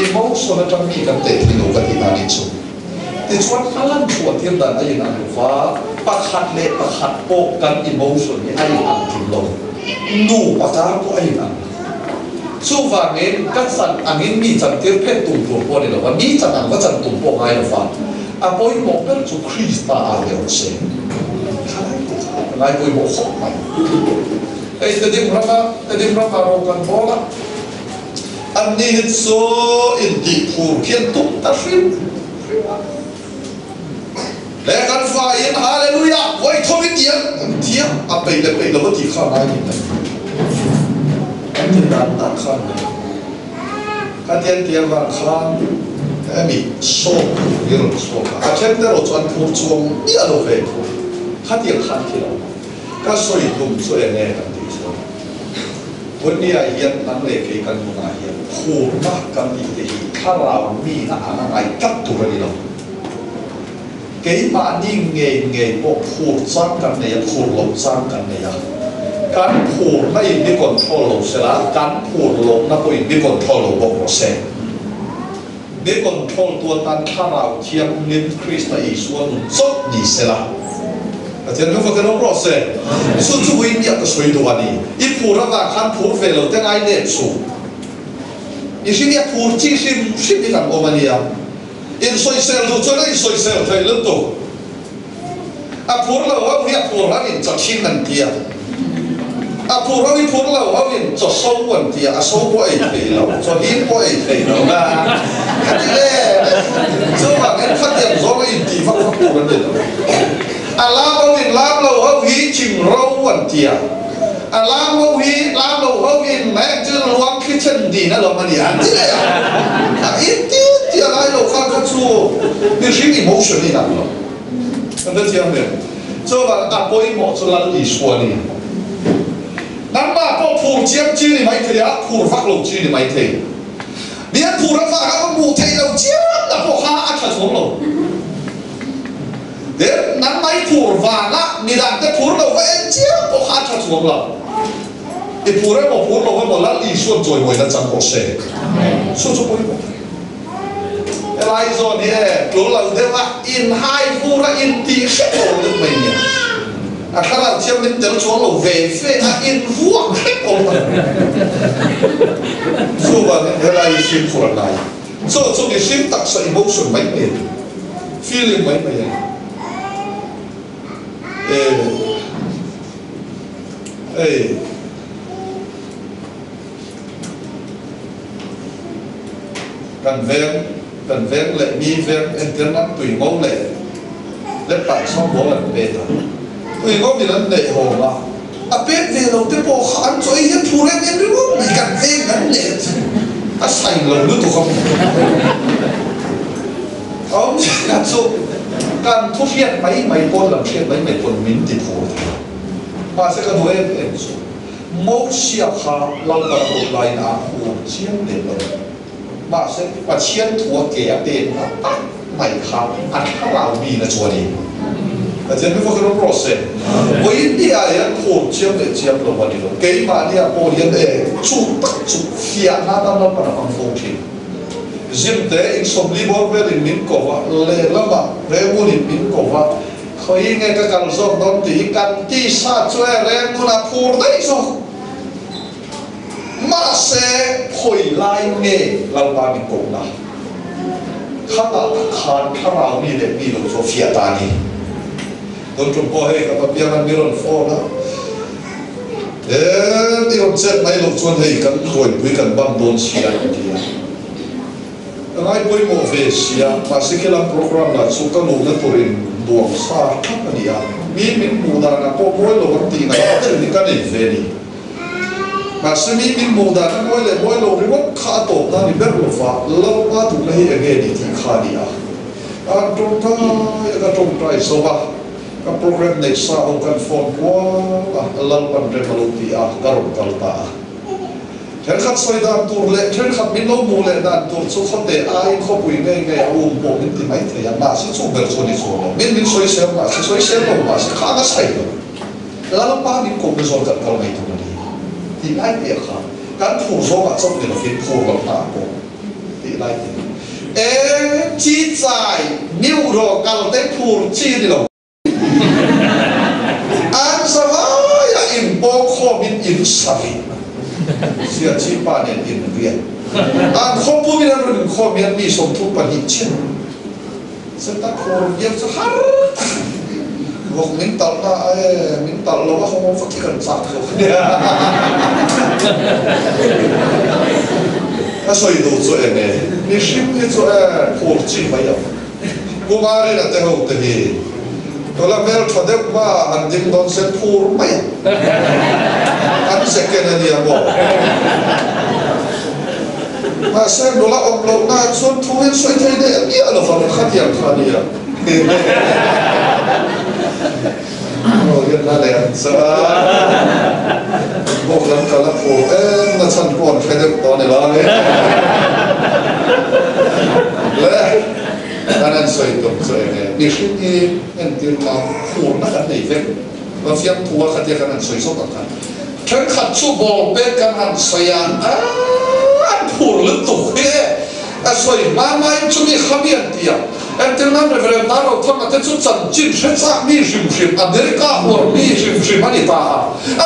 Emotion atang mi kan teh thei lo ka tih dan hi chu. Tichuan a lan chhuah tir dan a inang lo va, pakhat leh pakhat pawh kan emotion hi a inang thin lo. Nu pakar pawh a inang lo. Chuvangin ka chan angin mi chan tir phet tum tur pawh a ni lo va, mi chan ang va chan tum pawh ngai lo va, a pawimawh ber chu Krista ah leh awm se. Thalai te kha ka ngai pawimawh khawp mai. Hei Tedim rama Tedim rama ro kan bawl a. Anni hi chu intihphur khian tum ta hrim hrim a. Le kan faiin Hallelujah vawi thawm i tiang kan thiam a peih leh peih lo a tih kha a ngai ni mai. Kan ti dan dan kha a ni mai. Khatiang tiang vang khan hemi sawm tur hi rawn chhuak a, a then te erawh chu an phur chuang miah lo ve thung. Khatiang khan thi lo. Ka sawi tum chu eng nge kan tih chuan. Bunny-ah hian nang leh kei kan nunah hian phurna kan tih te hi thlarau mina ang a ngai tlat tur a ni lo. Keimahni ngei ngei pawh phur chang kan nei a, phur loh chang kan nei a. Kan phurna in mi control lo se la, kan phur lohna pawh in mi control lo bawk rawh se. Mi control tu atan Thlarau Thianghlim Krista Isua nun chawp ni se la. Pathian thu fak in awm rawh se. Chu chu ui miah ka sawi duh a ni. I phur avang khan phur ve lo te ngai let suh. I hrim i a phur chi hrim hrim hi kan awm a nia. Insawisel duh chuan a insawisel thei lutuk. A phur lo ho hi a phur han in chaw thin an ti a, a phur ho hi phur lo ho in chaw so an ti a, a so pawh ei thei lo, chaw him pawh ei thei lo na ka ti ve. Chuvangin. hian khatiang zawnga intih vak vak tur an ni lo. A lam ho in lam lo ho hi thing ro an ti a, a lam ho hi lam lo ho in heng chu luang thli chen din alawm a ni an ti leh a. A inti ti a ngai lo kha kha chu mihring emotion in ang lo. Kan hre thiam em? Chuvang a pawimawh chu Lal Isua a ni. Nangmah pawh phur chiam chi ni maithei a, phur vak lo chi ni maithei. Bian phur avanga va hmuh theih lo chiam na pawh kha a tha chuang lo. Tin, nangmah i phur vanga midangte phur lo va en chiam pawh kha a tha chuang lo. I phur emaw phur lo emaw Lal Isuan chawimawina chang rawh se. Chu chu pawimawh. Helai zawn hi e tul lo deuh a, inhai fur a intih hrep lo deuh mai nia. A thlarau thianghlim tel chuang lo ve ve a invuak hrep awm a. Chuvangin helai hi fimkhur a ngai. Chu chu mihring taksa emotion mai mai a ni. Feeling mai mai a ni. E hei. Kan veng, kan veng leh mi veng entir nan tui ngo leh lep pah chhawng bawl an pet a. Tui ngo min an neih hawng a, a pet ve lo te pawh kha an chaw ei hian phur em em ringawt mai kan veng kan leh chu a sai lo lutuk a hmu. A awmzia chu kan thu hriat mai mai pawn lam hriat mai mai pawn min ti phur thei a. Mahse ka duh em em chu. Mosia kha Lalpan a awm laiin a hur chiang lem lo. Mahse, Pathian thu a ke a pek na tak mai kha a thlarau mi na chu a ni. Pathian mi fak rawh se. Vawiin ni ah hian hur chiang leh chiang lo a ni lo. Keimahni ah pawh hian e chu tak chu fiah nan a Lalpan a hmang fo thin. Zimte in sawmli bawr velin min ko va, lehlamah Rengun in min ko va, Khawi nge ka kal zawk dawn tih hi kan tisa chu e reng hmun a phur daih zawk. Mahse khawi lai nge Lalpa min kohna? Khatah tak khan thlarau mi leh mi lo chu a fiah ta a ni. Tun tum pawh hei ka papiang an mi rawn phone a, Em i rawn chet mai loh chuan hei kan kawipui kan bang dawn si a an ti a. Ka ngai pawimawh ve sia, mahse khilam program lah chu ka luhna turin duang sa thap a ni a, mi min hmuh danah pawh mawi lo an tih ngaih ang chin hi ka nei ve ni. Mahse mi min hmuh dan a mawi leh mawi lo ringawt kha a tawp na ni ber lova, Lalpa duhna hi enge ni tih kha a ni a. An tawngtai a ka tawngtai zo a, ka program neih sa ho kan phone kual a, Lalpan rem a lo ti a, ka rawn kal ta a. Thenkhat sawi dan tur leh thenkhat min lo hmuh leh dan tur chu khawte aiin khawpui ngei ngei a um pawh min ti mai thei a, mahse chu ber chu a ni chuang lo. Min min sawisel mahse sawisel lo mahse kha a sai lo. Lalpa min kawmna zawn kan kal mai tur a ni tih lai te kha kan phur zawngah chauh ni lovin phur lo hna pawh tih lai te. E chi chai miuh rawh kal te phur chi a ni lo. An zavaia inpawkhawmin in sarih zia chi pa nen in riat. An khawpumin an rawn inkhawm hian mi 32 chin Senta khur biak chu har tak a ni. Vawk min talh na a e, min talh lo a haw vak hi kan chak zawk a nia. Ka sawi duh chu eng e, mihring hi chu e khur chi mai ang. Kumarina te ho te hi tawla hmel tha deuh hma han ding dawn se phur mai a, an second a nia maw? Mahse nula awm loh na chuan thu hian sawi thei daih a miah lo vang khatiang kha a nia. Aw hian la leh ang che a, bawk lam ka la phur em na chhan pawh an hre deuh tawh a ni lai. Le kan han sawi tum chu eng nge mihring hi entir nan phurna kan nei vek va fiamthu a khatia kan han sawi zawk ang khan thenkhat chu ball pek kan han sawi a an phur lutuk hi e a sawi hma hmain chumi khami an ti a. Entir nan Reverend Naro Thanga te chu chanchin hre chak mi hrim hrim, America huar mi hrim hrim a ni ta a.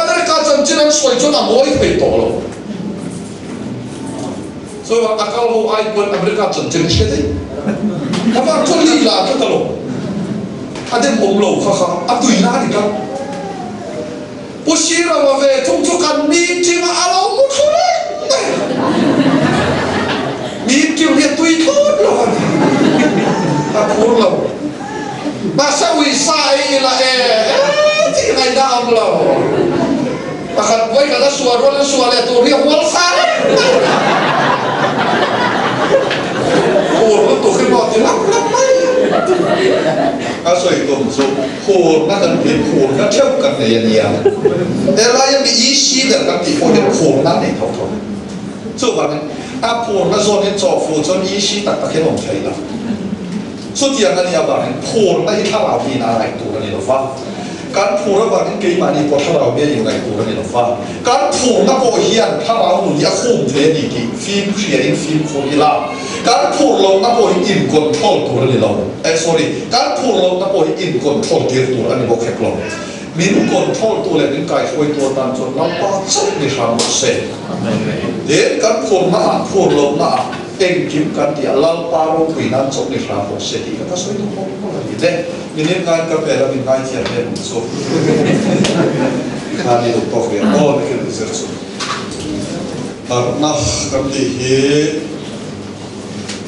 America chanchin an sawi chuan a ngawi thei tawh lo. Chuan a kal ho ai pawn America chanchin hre daih. Ka vang chuan li la tlat alawm. A dem awm lo kha kha a tui na a ni tlat. Pu Sirama ve thung chu kan meeting ah a lo mu thlu reng mai a. Meeting hi a tui thlawt lo a ni. A phu Pakhat vawi khat a sual rual in sual leh tur hi a hual sa reng mai. Phur lutuk hi maw ti lap lap mai. A sawi tum chu phurna kan tih phurna theuh kan nei a nia. Helaia mi EC ber kan tih pawh hian phurna a nei tho tho. Chuvangin a phurna zawn in chawhfu chuan EC tak tak hian awm thei lo. Chutiang a nih avangin phurna hi thlarau miin a ngaih tur a ni lo va. Kan phur avangin keimahni pawh thlarau mi a inngaih tur a ni lo va. Kan phurna pawh hian thlarau nun hi a khum thei a ni tih fim hriain fimkhur ila, kan phur lohna pawh hi in control tur a ni lo. Eh sorry, kan phur lohna pawh hi in control tir tur a ni bawk hek lo. Min control tu leh min kaihruaitu atan chuan Lalpa chauh ni hram rawh se. Tin, kan phurna ah, phur lohna ah engkim kan tih a, Lalpa ropui nan chauh ni hram rawh se tih kha ka sawi duh mawlh mawlh a ni. Le, min in ngai ka hmel a min ngaithiam em ang chu. Tikhan i duh tawk ve aw na khin zir chu. Harhna kan tih hi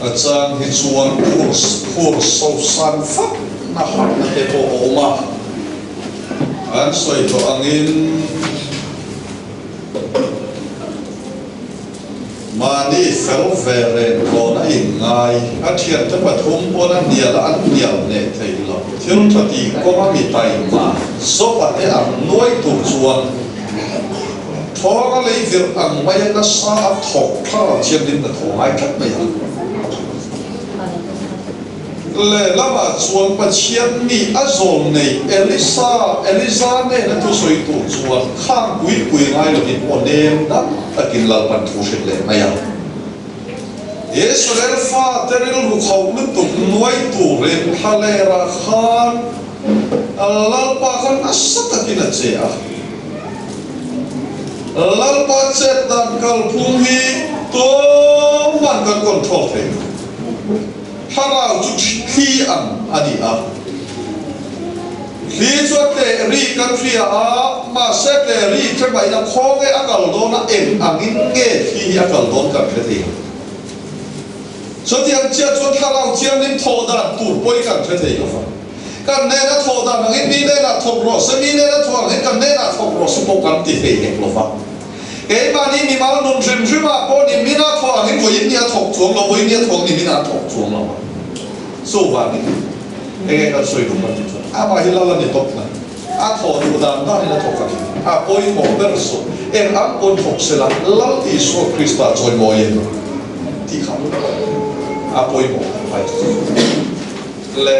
a chang hi chuan phur phur sosan fak na harhna te pawh a awm a. An sawi tawh angin mahni fel ve reng tawna inngai a thiante pathum pawn a hnial a an hnial hneh theih lo. Thil tha tih kawnga mi taima zawpa te ang nuai tur chuan thawnga lei virh ang maia nasa a thawk thlarau thianghlim na thaw ngai tlat mai ang. Lehlamah chuan Pathian mi a zawm nei Elisa, Eliza nena thusawi tur chuan khang pui pui ngai lovin aw nem dang takin Lalpan thu hrilh leh mai a. Israel fate rilru khauh lutuk nuai turin thlalera khan Lalpa kha nasa takin a che a. Lalpa chet dan kalphung hi tuman kan control thei lo. Thlarau chu thli ang a ni a. Thli chu a tleh ri kan hria a, mahse tleh ri hre mai ila khawnge a kal dawn a, eng angin nge thli hi a kal dawn kan hre thei lo. Chutiang chiah chuan thlarau thianghlim thawh dan tur pawhin kan hre thei lo va. Kan hnena thawh dan angin mi hnenah thawk rawh se, mi hnena thawh angin kan hnenah thawk rawh se pawh kan ti thei hek lo va. Keimahni mimal nun hrim hrimah pawh ni mina thawh angin vawiin ni a thawk chuang lo, vawiin ni a thawk ni mina a thawk chuang lo a. Chuvangin enge kan sawi duh kan tih chuan amah hi lal a ni tawp mai. A thawh duh dan danin a thawk a ni. A pawimawh ber chu eng ang pawn thawk sela Lal Isua Krista chawimawiin tih kha a pawimawh kan hai chu. Le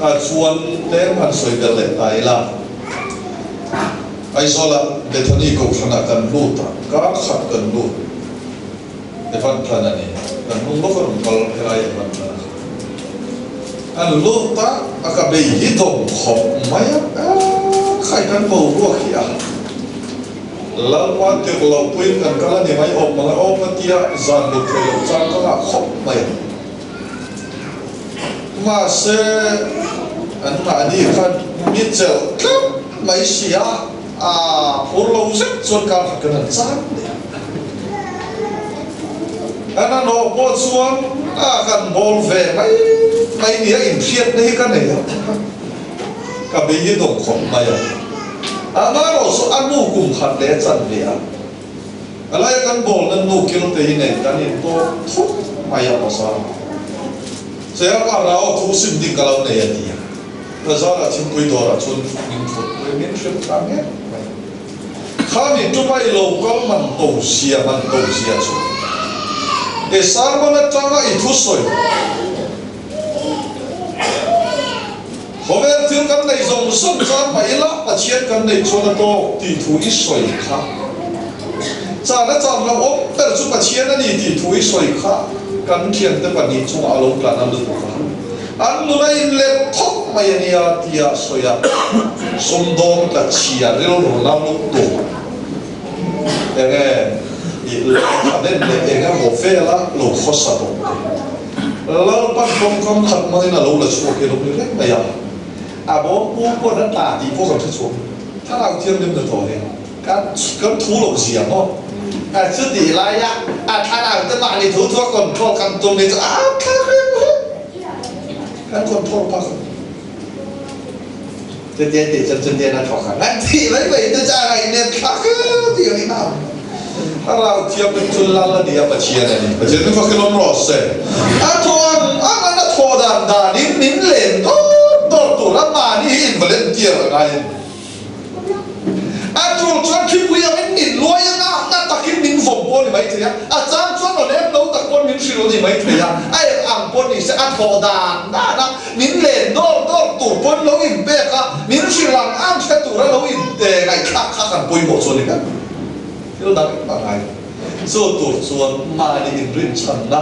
a chuan tlem han sawi belh leh ta ila. Aizawla Bethany Kohhranah kan lut a, kar khat kan lut. Evan Than a ni. Kan hnung lawk a rawn kal helai Evan Than a kha. An lut a, a ka bei hi dawm khawp mai a, khai kan boruak hi a. Lalpa tirh loh puiin kan kal a ni mai awm ang e aw ka tia zan lut thei loh chang ka ngah khawp mai a. Mahse, an mahni khan mi chelh tlat mai si a, a phur lo zet chuan kar khat kan han chang leh a. An a nawh pawh chuan a kan bawl ve mai mai nia inhriatna hi ka nei a, ka bei hi dawng khawp mai a. Amaherawh chu a nu kum khat leh a chan ve a. A laia kan bawl nan nu kil te hi nen kan in tawk thut mai a pasal. Chea ka rau thu sim ding ka lo nei a ti a. Bazar ah thingpui dawr ah chuan min thut pui min hrilh ta ngek mai. Khami tuma i lo kal man to zia man to zia chu i sermon atanga i thusawi. Khawvel thil kan neih zawng zawng chuan mah ila Pathian kan neih chuan a tawk tih thu i sawi kha. Chan a chan lo awm ber chu Pathian a ni tih thu i sawi kha kan thiante pahnih chungah a lo tlan a lutuk a. An nun a inlet thawk mai a nia tia a sawi a. Sumdawng tla chhia rilru na lutuk enge i lehkhaden leh eng emaw vela lo khawsa tawh te. Lalpan tawngkam khat hmangin a lo la chhuak hi a lo ni reng mai a, a bawm pu pawn a tla tih pawh kan hre chhuak. Thlarau Thianghlim na tawh hi kan kan thu loh zia maw? A chutih laia a thlarau te mahni thu thua control kan tum hi chu a thlak reng reng. Kan control phak a ni. Chutia tih chuan chutia na thawk ang an tih mai mai te chu a ngaihnep thlak tih ang in a awm. Thlarau Thianghlim chu Lal a ni a, Pathian a ni. Pathian chu fak in awm rawh se. A thawh ang ang an a thawh dan danin min len dawr dawr tur a mahni hi in volunteer a ngai a ni. A tul chuan khipui angin min luai a, na na takin min vawm pawh a ni maithei a, a chang chuan rawn em lo tak pawn min hrilh a ni maithei a, a eng ang pawh ni se a thawh dan dan a, min len dawr dawr tur pawn lo inpek a, min hrilh ang ang hre tura lo in ngaihthlak kha kan pawimawh chu a ni ber. Thil dang engmah ngai lo. Chu tur chuan mahni inrinchhanna,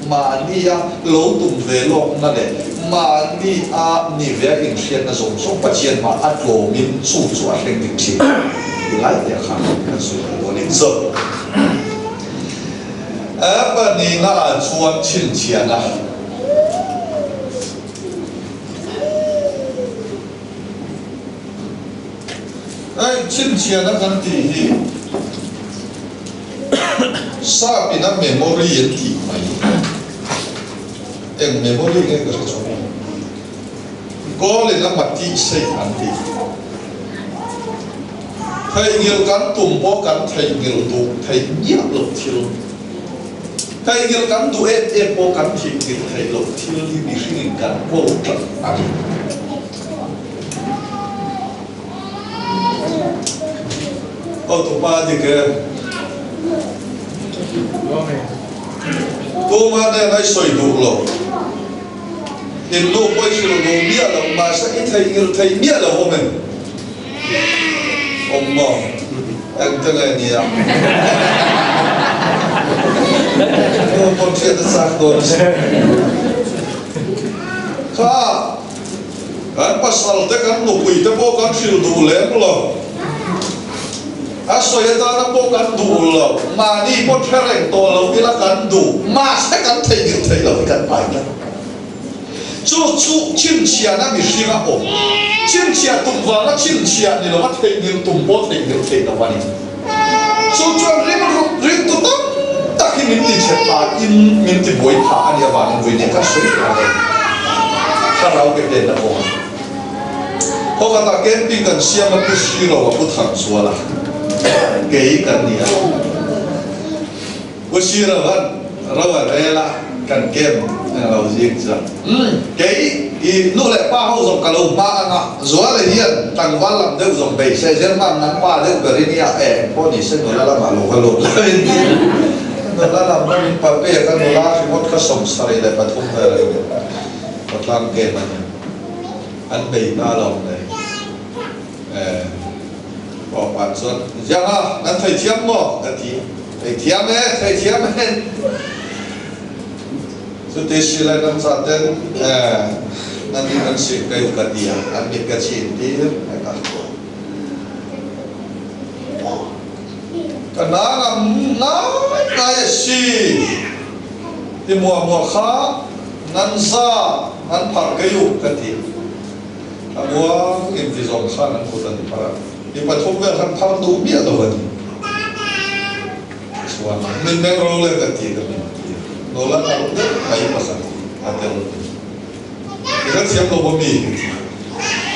mahnia lo tum ve lawkna leh mahnia ni ve a inhriatna zawng zawng Pathian hmah a tlawmin chu chu a thleng dik thin ti lai te kha kan sawi thei dawn in chu Panina ah chuan chhinchhiahna. Hei chhinchhiahna kan tih hi sap in a memory an tih mai. Eng memory nge ka hre chawk lo. Kawl in a matih sei an ti. Theihnghilh kan tum pawh kan theihnghilh duh theih miah loh thil. Theihnghilh kan duh em em pawh kan theihnghilh theih loh thil hi mihringin kan kawl tlat a ni. Hotupa dik e. Tuma nen a i sawi duh lo. In nu pawh i hrilh duh miah lo, mahse i theihnghilh thei miah lo awm em? Awm maw? Engte nge nia? Nu pawn hriat a chak dawn a si. Kha! Kan pasal te kan nupui te pawh kan hrilh duh lem lo. A sawi atana pawh kan duh lo. Mahni pawh hre reng tawh lo ila kan duh. Mahse kan theihnghilh theih lo hi kan pai tlat. Chu chu chhinchhiahna mihring a awm. Chhinchhiah tum vanga chhinchhiah ni lova theihnghilh tum pawh theihnghilh theih lo a ni. Chu chuan rilru ringtu tam tak hi min ti chhe pha in min ti buai pha a nih avangin vawiin kan sawi teh ang e. Thlarau ke pen a awm a. Khawkhatah camping kan siam a Pu Siro a Pu Thangzuala kei kan ni a. Pu Siro han ro a rel a kan camp englo zing chuan kei i nu leh pa ho zawng ka lo hma ang a, Zuala hian tlangval lam deuh zawng bei se German nan pa deuh ber i nia e engpawh ni se nula lamah lo va lut lo in ti nula lam ram in pa pek a nula ringawt kha 73 vel a ni khawtlang camp a ni an bei ta lo mai e. Pawpa chuan, Zianga, nan thei thiam maw? ka ti. Thei thiam e, thei thiam e. Chuti silai nan zah ten, nan in an sik ka u ka ti a, an mit ka chhin tir hek a. Ka na ngam ngai ngai a si. Ti muah muah kha nan za nan pharh ka u ka ti. A muang in ti zawng khan an kut an phar a, mi pathum vel khan phar duh miah lo a ni. Chuan min meng ro le ka ti ka min ti a, nula nalh deuh mai pakhat hi a tel ve. I hrethiam lo maw mi? Ka ti a.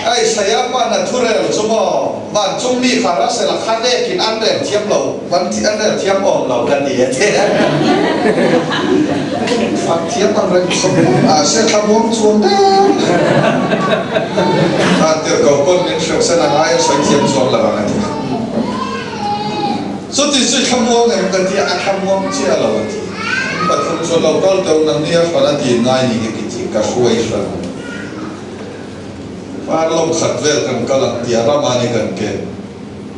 Ai Saya pa na thu rel chu maw? Vancung mi kha Russell a kha nek in an rel thiam lo, van an rel thiam awm lo ka ti a ti. Fak thiam ang reng khawp a se thlamuang chuan deuh. Khan tirhkoh pawn min hreuh sen a ngai a sawi thiam chuang lo ang a ti. Chuti chu thlamuang em ka ti a, a thlamuang chiah lo a ti. Pathum chuan lo kal teuh nang nia hran a ti ngai ni hi ki ka hruai hran. Far lawm khat vel kan kal ang tia rama ni kan ken.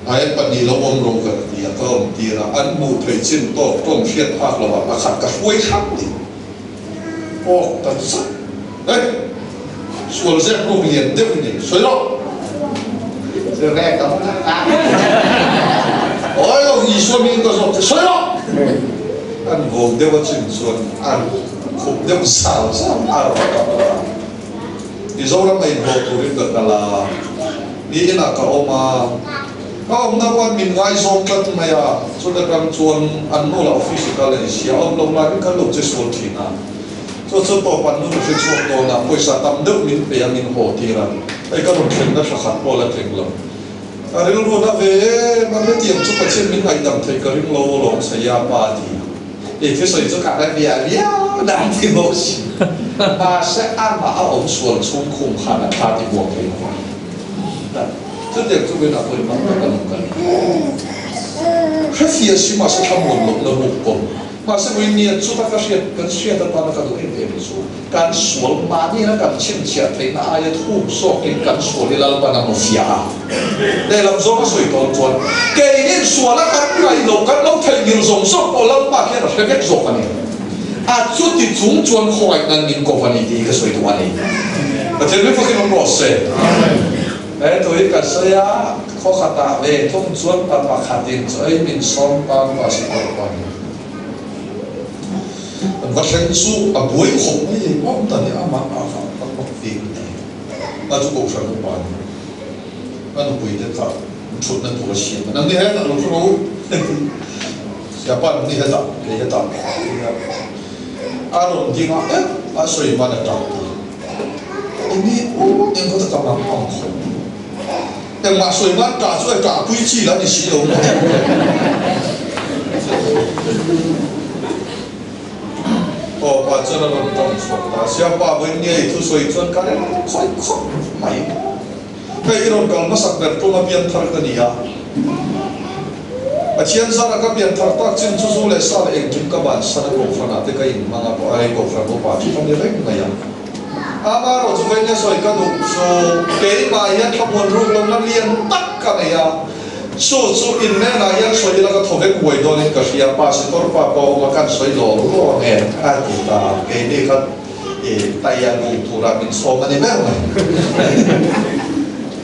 Aia pahnih lo awm ro ka ti a, ka awm tir a, an hmuh theih chin tawk tawng hriat phak lo ah pakhat ka hruai hrang ni. Awk ta zat. Hey! Sual zek ruk lian deuh i nei, sawi rawh! Zirlai tam tak a. Awi lo, Isua hmingin ka zawk che, sawi rawh! An vo deuh a chin chuan an khup deuh zau zau a rawn tap a. Mizoram a inhlawh turin ka kal a, mi inah ka awm a, ka awmna pawn min ngaizawng tlat mai a, chuta tang chuan an nu lah office i kal a ni sia, awm lo laiin ka lo che sual thin a, chu chu tawp an nu ka hre chhuak dawn a, pawisa tam deuh min pe a min haw tir a. Hei ka rawn thlenna thla khat pawh la thleng lo. A rilru na ve em a, hetiang chu Pathian min ngaihdam theih ka ring lo alawm Saya pa a ti a. I thusawi chu ka hre viah viau na a ti bawk si. Mahse amah a awm sual chhung khum khan a thla ti buak thei lo a. Chutiang chu min a pawi mang tak a nung ka ni. Hrefiah si mahse thlamuan lohna ruk pawm. Mahse ui nia chuta ka hriat kan hriat atana ka duh em em chu kan sual mahniin a kan chhinchhiah theihna aia thuk zawkin kan sual hi Lalpan a hmu fiah a. Lehlam zawng a sawi tawn chuan keinin suala kan ngaih loh kan lo theihnghilh zawng zawng pawh Lalpa khian a hre vek zawk a ni. A chuti chung chuan khawngaih nan min kawp a ni tih hi ka sawi duh a ni. Pathian min fakin awm rawh se. He thu hi ka sawi a, khaw khatah ve thung chuan pa pakhatin chaw ei min sawm tan pa si tawh pawh a ni. An va thleng chu a buai khawp mai ei awm ta ni, amah ah kha a kawp ve ta ni. A chu kohhran upa a ni. A nupui te kha thutna tur a siam a, nangni hetah lo thu ro u, siapa nangni hetah, kei hetah a rawn ding a, eh a sawi hman a tang ta. Enge aw eng khaw taka mang ang khawp. Engmah sawi hman tah chu a tah pui chi la ni si lo maw. Aw pa chuan a rawn tawng chhuak ta. Siapa vawiin nge i thusawi chuan ka rem khawi khawp mai. Hei i rawn kal hmasak ber tum a pian thar ka ni a. Pathian zara ka pian thar tak chin chu zu leh sa leh engkim ka bansan a kohhran ah te ka inhmang a, ai kohhran upa chu ka ni reng mai a. Amaherawh chu vawiin sawi ka duh chu keimah hian thlamuan ruk lohna lian tak ka nei a, chu chu inhnenah hian sawi ila ka thaw vek uai dawnin ka hria, Pasitor pa pawh awm a kan sawi lawr lawr ange a ti ta a, keini kha i taia lu tura min sawm a ni ber mai.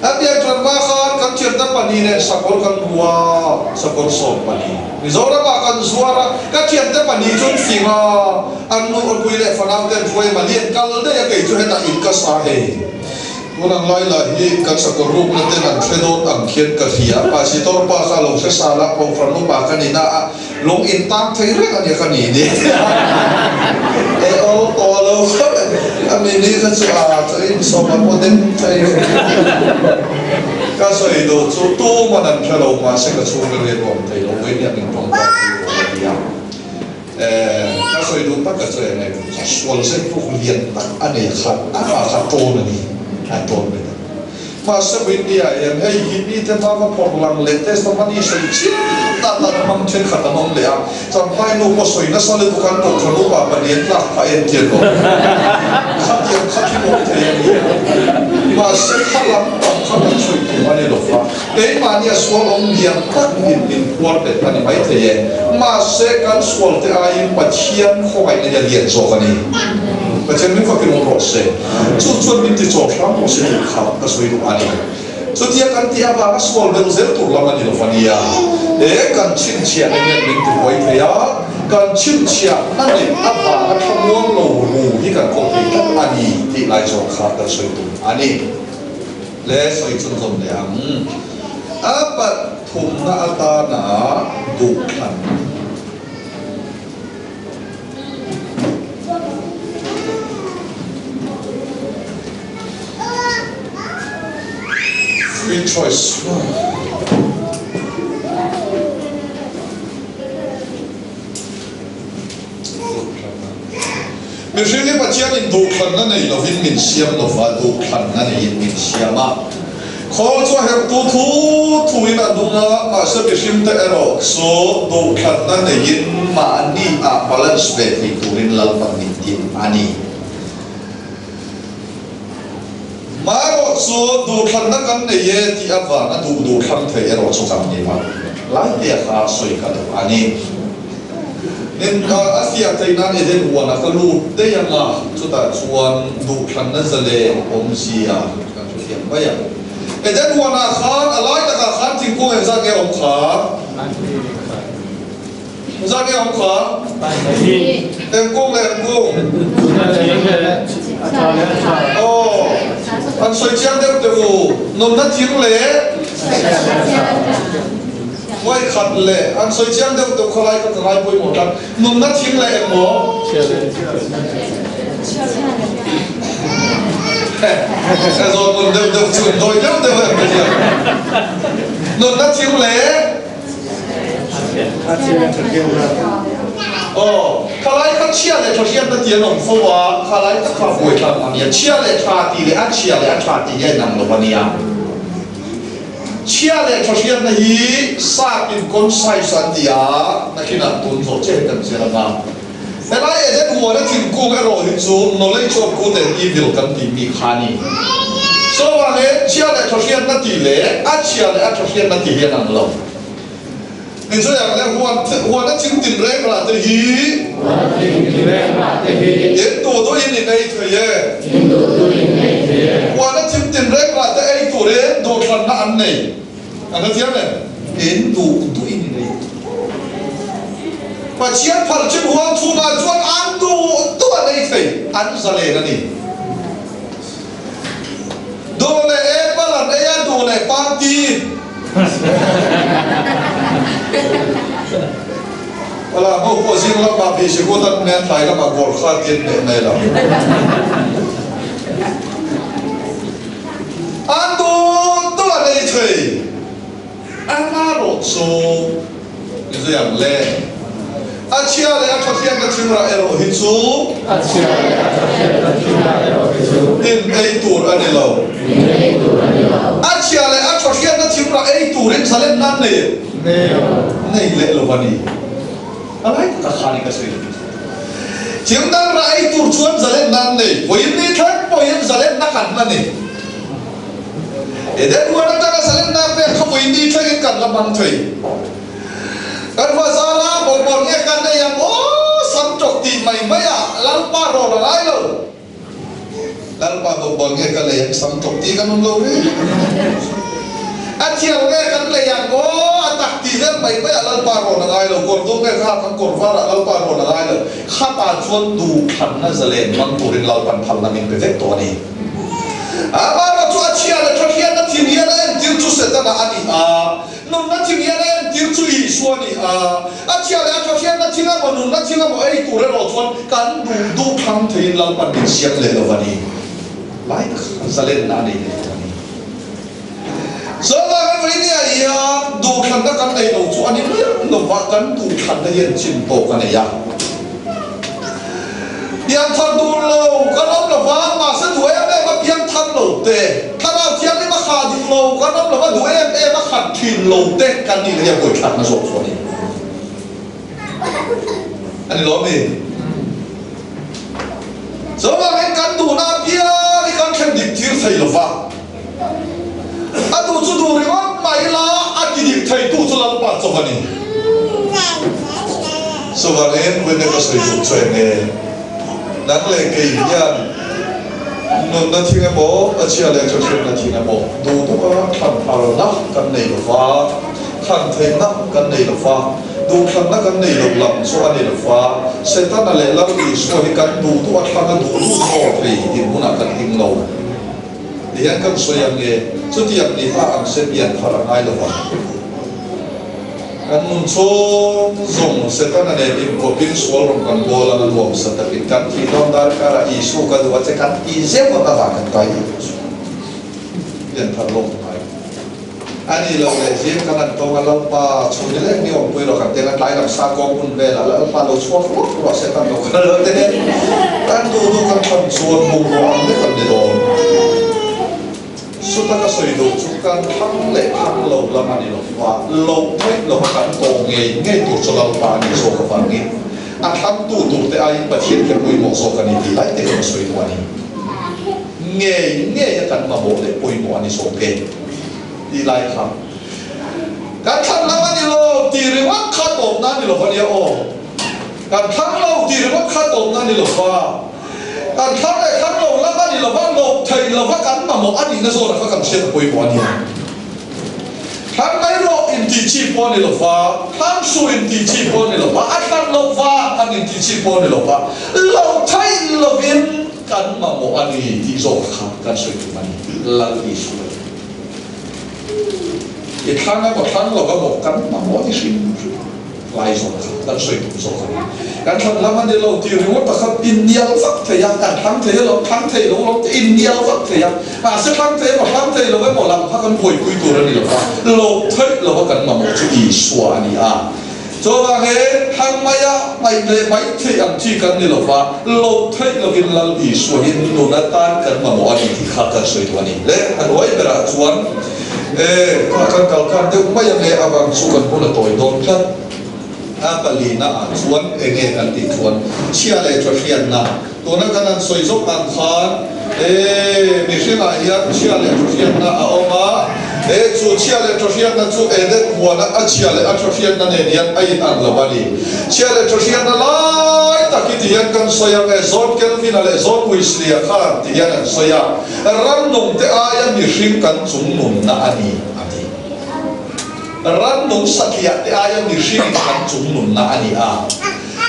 A pian tan hma khan kan thianna pahnih nen sakawr kan bu a, sakawr 14. Mizoramah kan zuar a, ka thiante pahnih chu an fing a, an nu awpui leh fanau te an hruai mah lian kal daih a, kei chu hetah in ka sa hei. Tun ang lai lah hi kan sakawr rukna ten an hre dawn ang khian ka hria, Pasitor pa kha lo hre sa la, Kohhran upa ka ni na a, Lung in tang thei reng a nia ka ni ni. E aw tawh lo kha a mi ni kha chu a chu in sawm a pawh dem thei. Ka sawi duh chu tuman an hre lo mahse ka chhung rilru a awm thei lo vawi nia min tawng tak hi a ti a. E ka sawi duh tak ka chu eng nge sual zet ruk lian tak a nei khat a mah kha tawn a ni a tawn mai ta. Mahse Windy-a hian hei hi mite hma va phawrh lang leh testimony sawi chiam dan dan hmang thenkhat an awm leh a, Champhai nu pawh sawi nasa lutuk an kohhran upa pahnih an tlak phah en tir lo. Khatiang kha thil awm thei a ni a, mahse kha lam pang kha kan sawi tum a ni lo va, keimahni a sual awm lian tak in min phuar bet a ni maithei e, mahse kan sual te aiin Pathian khawngaihna hi a lian zawk a ni. Pathian min fakin awm rawh se. Chu chuan min ti chawp hram rawh se tih kha ka sawi duh a ni. Chutia kan tih avanga sual belh zel tur lam a ni lo a nia. He kan chhinchhiahna hian min ti buai thei a, kan chhinchhiahna neih avanga thlamuang lo ru hi kan kawp thei tlat a ni tih lai zawk kha kan sawi tum a ni. Le sawi chhunzawm leh ang. A pathumna atana duhthlan. Free choice. Mihring hi Pathianin duhthlanna nei lovin min siam lova, duhthlanna neiin min siam a. Khawl chu a herhtu thu thuin a nung a, mahse mihringte erawh chu duhthlanna neiin mahni ah balance ve thei turin Lalpan min tin a ni. Marawh chu duhthlanna kan nei e tih avanga duh duhthlang thei erawh chu kan ni lo. Laitea kha sawi ka duh a ni. Nin a fiah theih nan Eden huanah ka lut daih ang a, chutah chuan duhthlanna zalen awmzia kan hrethiam mai ang. Eden huanah khan a lai takah khan thingkung engzat nge awm kha? Engzat nge awm kha? Engkung leh engkung? Aw, han sawi chiang deuh teh u, nunna thing leh Ngawi khat leh an sawi chiang deuh deuh kha lai kha ka ngai pawimawh tlat. Nunna thing leh eng maw? Ka zawn ngun deuh deuh chu dawi deuh deuh em ka hria. Nunna thing le Aw, khalai kha chhia leh tha hriatna ti an awm fo a, khalai tak kha buai thlak a nia. Chhia leh tha tih leh a chhia leh a tha tih hi a inang lo a nia. Chhia leh tha hriatna hi sap in concise an ti a, nakinah tun zawh che kan zir ang a. Helai Eden huana thingkung erawh hi chu knowledge of good and evil kan tih mi kha a ni. Chuvangin chhia leh tha hriatna tih leh a chhia leh a tha hriatna tih hi an ang lo. Tichuan ang leh huan huana thing tinreng rah te hi Huana thing tinreng rah te hi In duh duhin in ei thei e. In duh duhin in ei thei e. Huana thing tinreng rah te ei turin duhthlanna an nei. An la thiam em? In duh duhin in ei. Pathian phal chin huang chhungah chuan an duh duh an ei thei, an zalen a ni. Duh leh apple an ei a, duh leh panty. Wala ho pawh zing lamah bih sikut an hmeh, tlai lamah gorkha ti an hmeh mai lo. An duh duh an ei thei. Amarawh chu i zui ang le. A chhia leh a tha hriatna thilrah erawh hi chu. A chhia leh a tha hriatna thilrah erawh hi chu. In ei tur a ni lo. In ei tur a ni lo. A chhia leh a tha hriatna thilrah ei turin zalenna an nei em? Nei lo. Nei leh lo a ni. A lai tak a khan i ka sawi lo. Thil dang rah ei tur chuan zalenna an nei. Vawiin ni thleng pawhin zalenna kan la nei. Eden huan atanga zalenna pek kha vawiin ni thlengin kan la hmang thei. Kan hua zala bawlhbawlh nge kan nei ang aw sam tawk tih mai maiah Lalpa rawn a ngai lo. Lalpa bawkbawn nge ka lei ang sam tawk tih kan awm lo reng a thiam nge kan lei ang aw a tak tih vel mai mai ah Lalpa rawn a ngai lo kawr dum nge ka hak ang kawr var ah Lalpa rawn a ngai lo khatah chuan duhthlanna zalen hmang turin Lalpan phalna min pe vek tawh a ni. Amaherawhchu chu a chhia leh tha hriatna thim hian a entir chu Setana a ni a. Nunna thing hian a entir chu Isua a ni a, a chhia leh a tha hriatna thing emaw nunna thing emaw ei tur erawh chuan kan duh duh thlang theiin Lalpan min siam leh lo a ni. Lai tak khan zalenna a nei leh lo a ni. Chuvangin Vawinia hian duhthlanna kan nei lo chu a ni miah lo va, kan duhthlanna hian chin tawk a nei a. Piangthar duh lo kan awm lo va, mahse duh em em a piangthar lo te, thlarau thianghlim a khah duh lo kan awm lo va, duh em em a khat thin lo te kan nih leh hi a buaithlakna zawk chu a ni. A ni lawm ni? Chuvangin kan duhna apiang hi kan thlen dik tir thei lo va, a duh chu duh ringawt mai ila a ti dik theitu chu Lalpa chawp a ni. Chuvangin Wende ka sawi duh chu eng nge? Nang leh kei hian nunna thing emaw, a chhia leh tha hriatna thing emaw duh duha thlan phalna kan nei lo va, thlan theihna kan nei lo va, duhthlanna kan nei lo lam chu a ni lo va, Setana leh Lal Isua hi kan duh duha thlan a duh duh tawh thei dinhmunah kan ding lo. Tihian kan sawi ang nge, chutiang ni ta ang se pian thar a ngai lo vang. Kan nun chhung zawng Setana nen inkawpin sual rawn kan bawl ang a nuam sa takin kan thih dawn dar karah Isu ka duh a che kan ti zeuh ang a vang kan kai duh chu pian thar lawm a ngai. A nih loh leh zing kan han tawng a Lalpa chhun ni leng ni awmpui rawh kan ti ang a tlai lam sa kawng hun velah Lalpa lo chhuak ruak ruah Satan lo kal lo te kan duh duh kan thlan chuan bungrua ang vek an ni dawn. Chuta ka sawi duh chu kan thlang leh thlang lo lam a ni lo va, loh theih lova kan tawh ngei ngei tur chu Lalpa a nih zawk avangin a thlangtu turte aiin Pathian kher pawimawh zawk a ni tih lai te ka sawi duh a ni. Ngei ngei a kan mamawh leh pawimawh a ni zawk e tih lai kha kan thlang lam a ni lo tih ringawt kha tawpna a ni lo va nia aw. Kan thlang lo tih ringawt kha tawpna a ni lo va. Kan thlang leh thlang lo lam a ni lo va, lawm theih lo va kan mamawh a nihna zawnah kha kan hriat a pawimawh a nia. Thlang mai rawh intih chi pawh a ni lo va, thlang suh intih chi pawh a ni lo va, a thlang lo va an intih chi pawh a ni lo va, lo theih lovin kan mamawh a ni tih zawk kha kan sawi tum a ni. Lal Isua hi i thlang emaw thlang lo emaw kan mamawh a ni hrim hrim. Lai zawk kha kan sawi tum zawk a ni. Kan thlan lam a ni lo tih ringawt a kha innial vak thei a, kan thlang thei alawm, thlang thei lo alawm tih innial vak thei a. Mahse thlang thei emaw thlang thei lo emaw lam kha kan buaipui tur a ni lo va, loh theih lova kan mamawh chu Isua a ni a. Chuvangin thlang maia ngaih leh mai theih ang chi kan ni lo va, loh theih lovin Lal Isua hi nun atan kan mamawh a ni tih kha kan sawi duh a ni. Le a hnuai berah chuan e kha kan kal khan deuh mai ang e avang chu kan hun a tawi dawn tlat. A palina ah chuan enge kan tih chuan chhia leh tha hriatna tuna kan han sawi zawk ang khan e mihringah hian chhia leh tha hriatna a awm a, e chu chhia leh tha hriatna chu Eden huana a chhia leh a tha hriatna nen hian a in ang lo a ni. Chhia leh tha hriatna lai tak hi ti hian kan sawi ang e, John Calvin-a leh John Wesley-a khan ti hian an sawi a, Rannungte aia mihring kan chungnunna a ni a ti. Rannung satliah te aia mihringin kan chungnunna a ni a.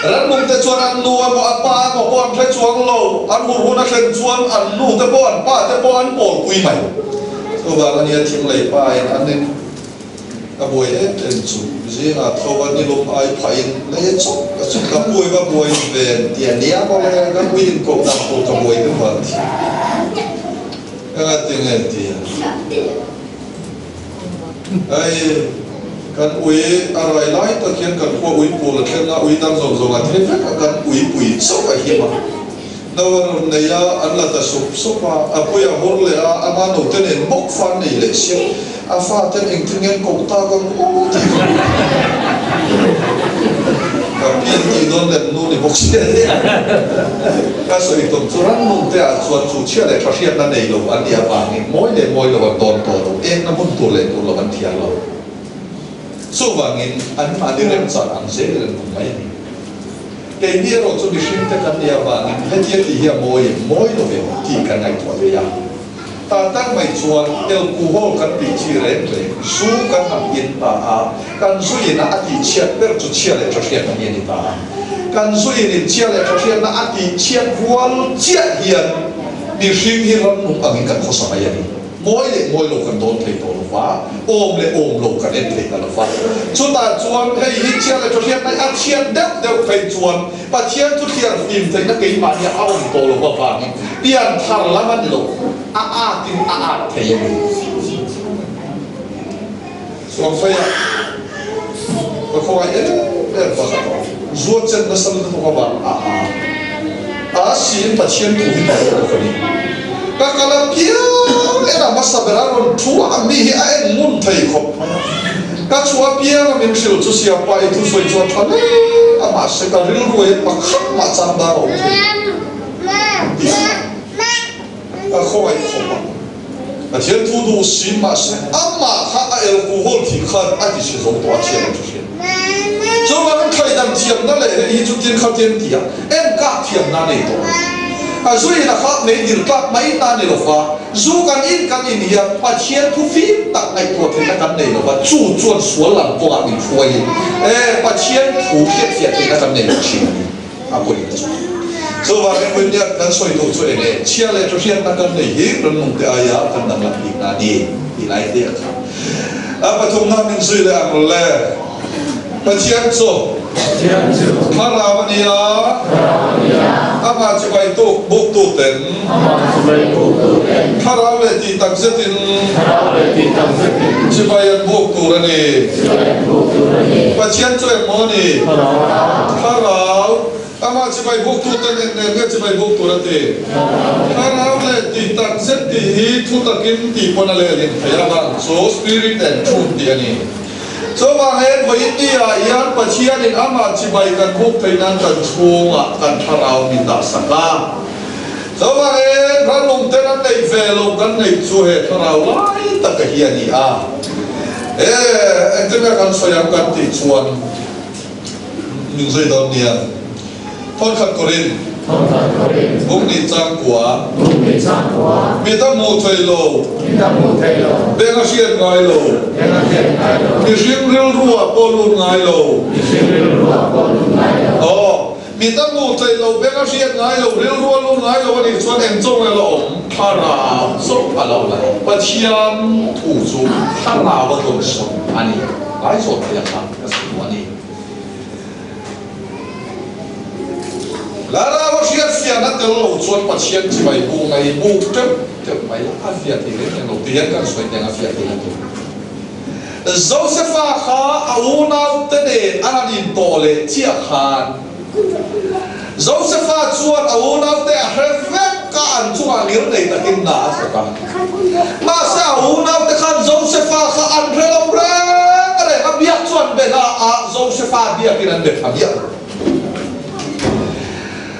Rannung te chuan an nu emaw a pa emaw pawh an hre chuang lo, an hur hun a thlen chuan an nu te pawh an pa te pawh an pawlpui mai. Chuvang a nia thinglei pa in an in ka buai em em chu zingah tho a nilum ai phah in lei chawp ka chu ka buai va buai ve ti a nia maw le ka ui in koh dan pawh ka buai deuh a ti. Engati nge ti a? Hei, kan ui a rai lai tak hian kan khua ui pawl a thleng a, ui dang zawng zawng a the vek a, kan ui pui chauh a him a. No an rawn nei a, an la ta sup sup a, a pui a hawr leh a, ama note nen bawk fa an nei leh sia, a fa ten engtin nge an koh tak ang aw tih ka hmu. Ka pi an tih dawn lem nu ni bawk sia nia. Ka sawi tum chu rannung te ah chuan chu chhia leh tha hriatna nei lo an nih avangin mawi leh mawi lo an dawn tawh lo, engna hmun tur leh tur lo an thiar lo. Chuvangin anmahni remchang ang zel an awm mai a ni. Keini erawh chu mihring te kan nih avangin hetia tih hi a mawi em, mawi lo em tih kan ngaihtuah ve a. Tan tak mai chuan alcohol kan tih chi reng reng, zu kan han in ta a, kan zu in a a tih chhiat ber chu chhia leh tha hriatna hi a ni ta a. Kan zu in in chhia leh tha hriatna a tih chhiat rual chiah hian mihring hi ramnung angin kan khawsa mai a ni. Mawi leh mawi lo kan dawn thei tawh lo va, awm leh awm lo kan en thei ta lo va. Chutah chuan hei hi chhia leh tha hriatna hi a chhiat deuh deuh phei chuan Pathian chu thliar fim theihna keimahni a awm tawh lo avangin pian thar lam a ni lo, a atin a at thei a ni. Suangfeia ka khawngaih em em pakhat a awm, zuat chen nasa lutuk avang a a a siin Pathian thu hi ka hre bawk a ni. Ka kal a piang en a hmasa ber a rawn thu a mi hi a en ngun thei khawp mai a. Ka chhuah apiang a min hrilh chu siapa i thusawi chu a tha hle a mahse ka rilru hian pakhat mah chang dar a awm thei tih ka khawngaih khawp a. Pathian thu duh si mahse amah kha a alcohol thih khan a ti chhe zo tawh a chhiat a thu hriat. Chuvangin thlaidan thiamna leh hei hi chu tin khatin ti a enkah thiamna a nei tawh lo. A zuin a kha meidil tlak mai ta ni lova Zu kan in kan in hian Pathian thu fim tak ngaihtuah theihna kan nei lova, chu chuan sual lam kawngah min hruaiin e Pathian thu hriatfiah theihna kan nei lo thin a ni, a pawimawh chu. Chuvangin William kan sawi duh chu eng nge, chhia leh tha hriatna kan nei hi rannung te aia kan danglam bikna a ni tih lai te a kha. A pathumna min zui leh ang le. Pathian chu Thlarau a ni a, Amah chibai tuk buktu ten Thlarau leh tih tak zetin chibai an buk tur a ni. Pathian chu engmaw a ni? Thlarau. Amah chibai buktu ten eng nen nge chibai buk tur a ti? Thlarau leh tih tak zet tih hi thu takin tih pawn a lehlin thei a, vang chu Spirit and Truth tih a ni. Chuvangin vawiinni-ah hian Pathianin amah chibai kan buk theih nan kan chhungah kan thlarau min dah sak a. Chuvangin rannung ten an neih ve lo kan neih chu he thlarau lai taka hi a ni a. E, engtin nge kan sawi ang kan tih chuan min zui dawn nia. Thawnkhat Korin, Buk nih chang kua, Mi tam hmuh thei lo, Beng a hriat ngai lo, Mihring rilru ah pawh lut ngai lo. Aw, mi tam hmuh thei lo, beng a hriat ngai lo, rilru a lut ngai lo a nih chuan eng chawng elo awm? Thlarau chauh a lo la. Pathian thu chu thlarau a dawn sawn a ni. Ngaizawt thei a kha ka sawi duh a ni. Thlarau a hriatfiahna tel lo chuan Pathian chibai buk mai buk teuh teuh mai a fiah thei reng reng lo ti hian kan sawi teng a fiah thei lo tur. Josefa kha a unaute nen a han intawh leh chiah khan Josefa chuan a unaute a hre vek a, an chungah ngir nei takin hna a thawk a. Mahse a unaute khan Josefa kha an hre lo reng reng a, biak chu an be na a, Josefa biakin an be tha miah lo.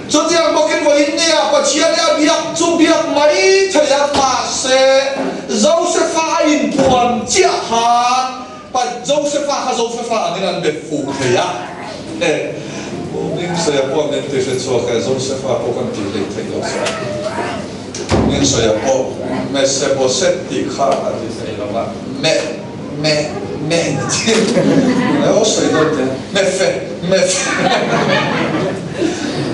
Chutiang bawkin vawiin nia Pathian hi a biak chu biak mai thei a, mahse Josefa a inpuan chiah khan Josefa kha Josefa angin an be fuh thei a. E, Hmingsaia pawh min ti hre chhuak e, Josefa pawh kan tih hleih theih loh chuan Hmingsaia pawh Meseboset tih kha a ti thei lo va, Me. Me me me aw sawi dawn teh me fe me fe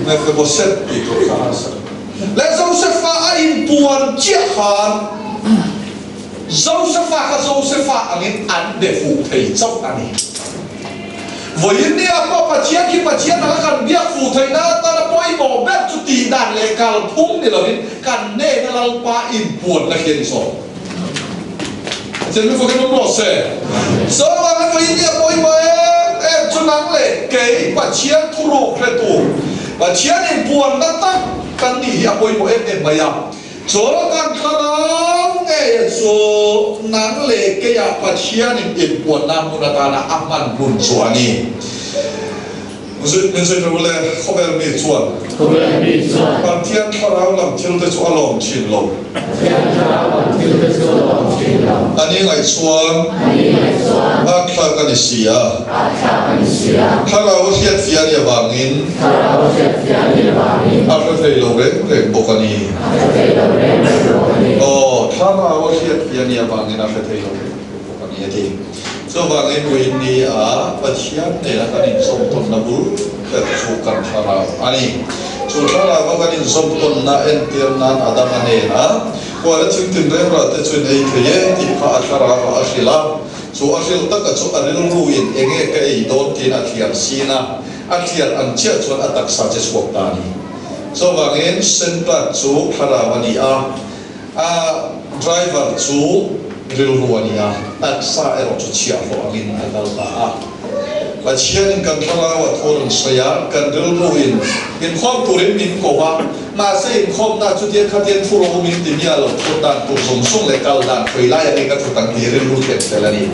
me fe boset tih tur kha a sawi. Le Josefa a inpuan chiah khan Josefa kha Josefa angin an be fuh thei chauh a ni. Vawiin nia pawh Pathian khi Pathian anga kan biak fuh theihna atana pawimawh ber chu tih dan leh kalphung ni lovin kan hnena Lalpa inpuanna khi a ni zawk. Chengtu fakin awm rawh se. Sawma kan vawiin hi a pawimawh em em chu nang leh kei Pathian thuruk hretu, Pathian inpuanna tak kan nih hi a pawimawh em em mai a. Chaw kan thlarau ngei chu nang leh keiah Pathianin inpuanna hmun atana a hman hun chu a ni. Min sawi ṭha ule, khawvel mi chuan. Khawvel mi chuan. Pathian thlarau lam thil te chu a lawm ṭhin lo. Pathian thlarau lam thil te chu a lawm ṭhin lo. A ni ngaih chuan. A ni ngaih chuan. A thlak a ni si a. A thlak a ni si a. Thlarau a hriat fiah ni avangin. Thlarau a hriat fiah ni avangin. A hre thei lo reng reng bawk a ni. A hre thei lo reng reng bawk a ni. Aw, thlarau a hriat fiah ni avangin a hre thei lo reng reng bawk a ni a ti. Chuvangin Winnie a Pathian nena kan inzawm tawnna bul ber chu kan thlarau a ni. Chu thlarau a kan inzawm tawnna entir nan Adama nena huala thing tinreng rah te chu in ei thei e tih kha a thlarau ah a hrilh a. Chu a hrilh taka chu a rilruin enge ka ei dawn tiin a thliar sin a, a thliar ang chiah chuan a taksa che chhuak ta a ni. Chuvangin Sentrat chu thlarau a ni a. A driver chu rilru a ni a, taksa erawh chu chhiahhlawh angin a kal ta a. Pathianin kan thlarau a thu rawn sawi a, kan rilruin inkhawm turin min ko a, mahse inkhawmna chutiang khatiang thu ro min ti miah lo, thut dan tur zawng zawng leh kal dan khawi lai a ni ka thut ang tih rilru thlen fel a ni.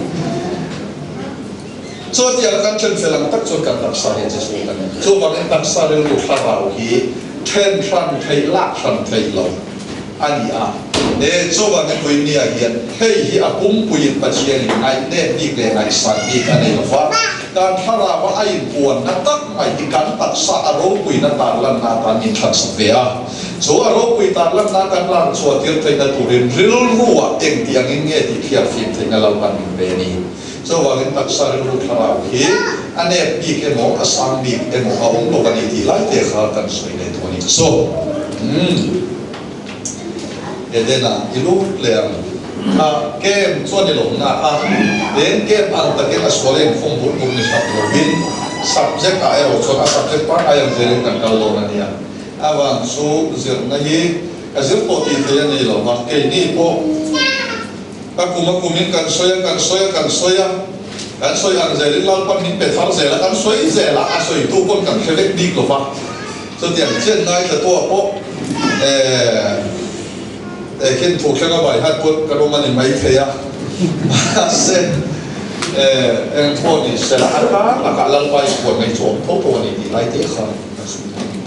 Chutiang kan then fel ang tak chuan kan taksa hi a che chhuak a ni. Chuvangin taksa rilru thlarau hi then hran theih lak hran theih lo. a ni a. E, chuvangin Puinia hian hei hi a pumpuiin Pathianin ngaihnep bik leh ngaihsan bik a nei lo va, kan thlarau a inpuanna tak mai hi kan taksa a ropuina tarlanna atan min thlansak ve a. Chu a ropui tarlanna kan lan chhuah tir theihna turin rilruah engti angin nge tih thiam fim theihna Lalpan min pe a ni. Chuvangin taksa rilru thlarau hi a nep bik emaw a sang bik emaw a awm lo a ni tih lai te kha kan sawi leh duh a ni. So, umm. Edena i lut leh ang. A game chuan i lawmna a, eng game ang takin a sual a inkhawm bur bur ni hrat lovin subject ah erawh chuan a subject pangngai ang zelin kan kal dawn a nia. Avang chu zirna hi ka zir tawh tih theih a ni lo va, keini pawh ka kum a kumin kan sawi a, kan sawi a, kan sawi a, kan sawi ang zelin Lalpan min pe thar zel a, kan sawi zel a, a sawitu pawn kan hre vek bik lo va. Chutiang chian ngaithla tuah pawh eh khin thu thleng a vai hat pawh kan awm a ni mai thei a, mahse eh eng pawh ni se la a kar lakah Lalpa in puan ngei chu awm tho tho a ni tih lai te kha kan sawi thei a ni.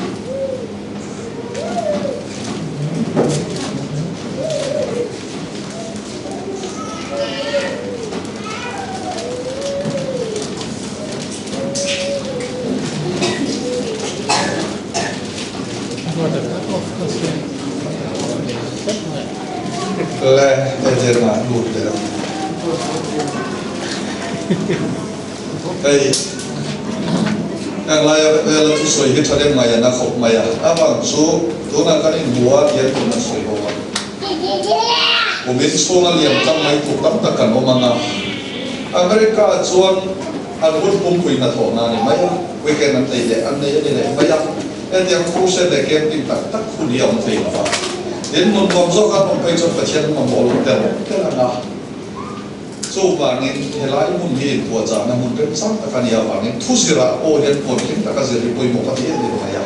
Le Edena lut leh ang. Hei heng laia vela thusawi hi tha deuh mai a na khawp mai a, avang chu tunah kan inhmu a tiang tun an sawi ho a. Kumin chhunga liam tlang mai tur tam tak kan awm ang a, America chuan an hun pumpui hnathawhna a ni mai a, weekend an nei leh an nei a ni leh mai a. Hetiang crusade leh camping tak tak hun hi a awm thei lo va. Tin, nun nuam zawk an awm phei chuan Pathian mamawh lo tel tel ang a. Chuvangin helai hmun hi inpuahchahna hmun remchang tak a nih avangin thuzirah pawh hian puantling taka zir hi pawimawh ka ti em em mai a.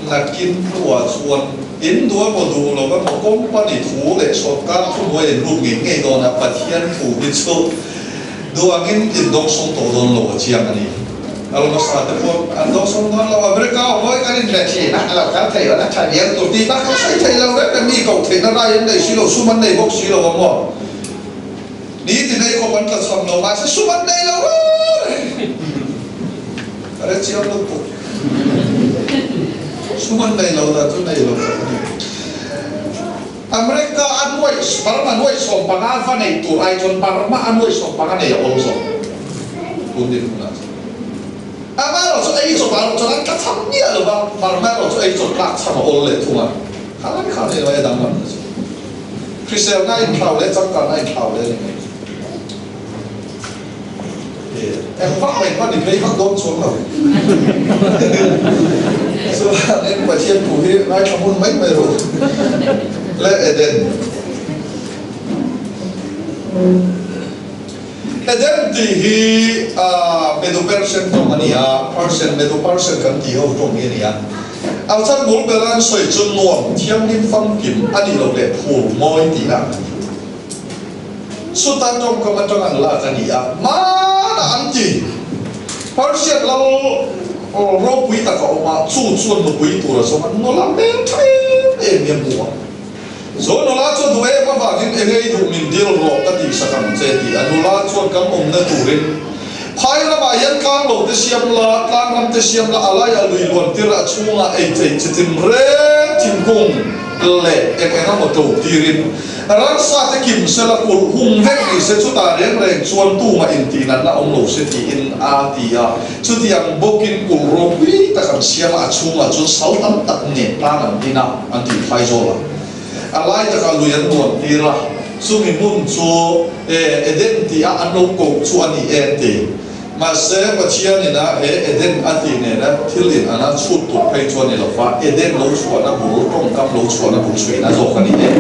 Nakin hnuah chuan in duh emaw duh lo emaw company thu leh sawrkar thuhnuai in lut ngei ngei dawn a, Pathian thu hi chu duh angin in dawngsawng tawh dawn lo a chiang a ni. A lo hmasa te pawh an dawngsawng dawn lo, America awm hawi kan inleh thin a, a lo kal thei lo, a tha viau tur tih bak kan sawi thei lo reng reng, mi koh theihna rai an nei si lo, sum an nei bawk si lo a maw? Ni ti nei khawp an tla chham lo, mahse sum an nei lo reng. Ka re chiang lutuk. Sum an nei lo dan chu nei lo tak a ni. America a nuaih, Burma nuaih 15 va nei tur ai chuan Burma a nuaih 15 nei a awl zawk tun dinhmunah chuan. Amaherawh chu ei chawp ah erawh chuan an tla chham miah lo va, Burma erawh chu ei chawp tlak chham a awl leh thung a. Khalai kha nei lo e danglam na chu. Hriselna a inthlau leh changkanna a inthlau leh a ni mai. Eng vak mai hman i phei vak dawn chuang lo. Chuan Pathian thu hi ngaithla hmun mai mai ru. Le Eden. Eden tih hi Medo-Persian tawng a ni a, Persian, Medo-Persian kan tih ho tawng hi a ni a. A chan bul ber an sawi chu nuam thianghlim famkim a nih loh leh phur mawi tihna a ni. Chuta tawngkam atang an lak a ni a, hmanah an ti. Persian lal ropui tak a awm a, chu chuan nupui tur a zawng a, nula hmel tha em em hi a hmu a. Zo nula chu duh em avangin eng ei duh min dil rawh ka tihsak ang che ti a, nula chuan kan awmna turin phai lamah hian tlang lo te siam la, tlang ram te siam la, a laiah lui luan tir a chhungah ei thei chitin reng thingkung leh eng eng emaw to tirin Ramsa te kim sela kulh hung vek ni se chutah reng reng chuan tumah intihnatna awm lo se tiin a ti a. Chutiang bawkin kulh ropui tak an siam a, a chhungah chuan sal tam tak nen tlang an din a, an tih phai zawl a. A lai takah lui an nuam tir a, chumi hmun chu Eden tih a an lo koh chu a ni e an ti. Mahse, Pathianin a he Eden a tih nena thil in ana chhut tur phei chu a ni lo va, Eden lo chhuahna bul, tawngkam lo chhuahna bul chhuihna zawk a ni e.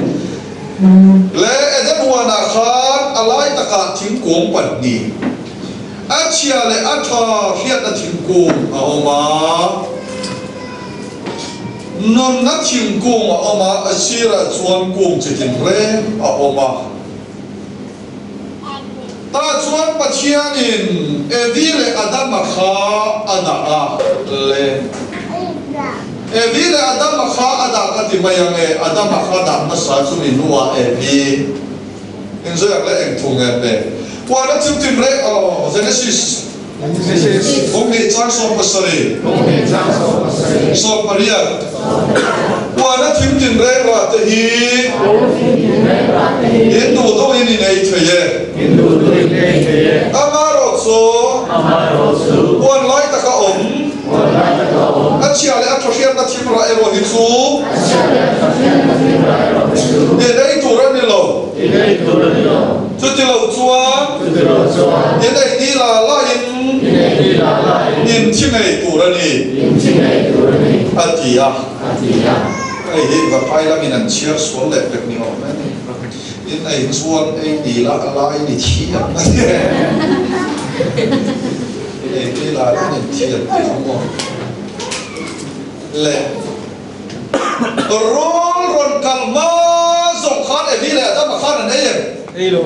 Le Eden huanah khan a lai takah thingkung 2, a chhia leh a tha hriatna thingkung a awm a, nunna thingkung a awm a, a sirah chuan kung chitin reng a awm a. Tah chuan Pathianin Evi leh Adama kha a dah a le. Evi leh Adama kha a dah ka ti mai ang e, Adama kha dah hmasa chu mi hnuah Evi inzawih ang leh eng thu nge pe. Puana thil tim reng aw, Genesis. Kum hnih chang 17. 18. Puana thim tin reng rah te hi in duh duhin in ei thei e. Amaherawh chu puan lai taka awm a chhia leh a tha hriatna thim rah erawh hi chu in ei tur a ni lo. Chuti lo chuan in ei ni la lain in thi ngei tur a ni, a ti a. Hei hi Vaphai lamin an chhiar sual leh pek ni awm e. In ei chuan ei ni la lain i thi ang a ti. In ei ni la lain in thi ang tih kha maw le. Rul rawn kal hma zawng khan Evi leh Adama khan an ei em? Ei lo.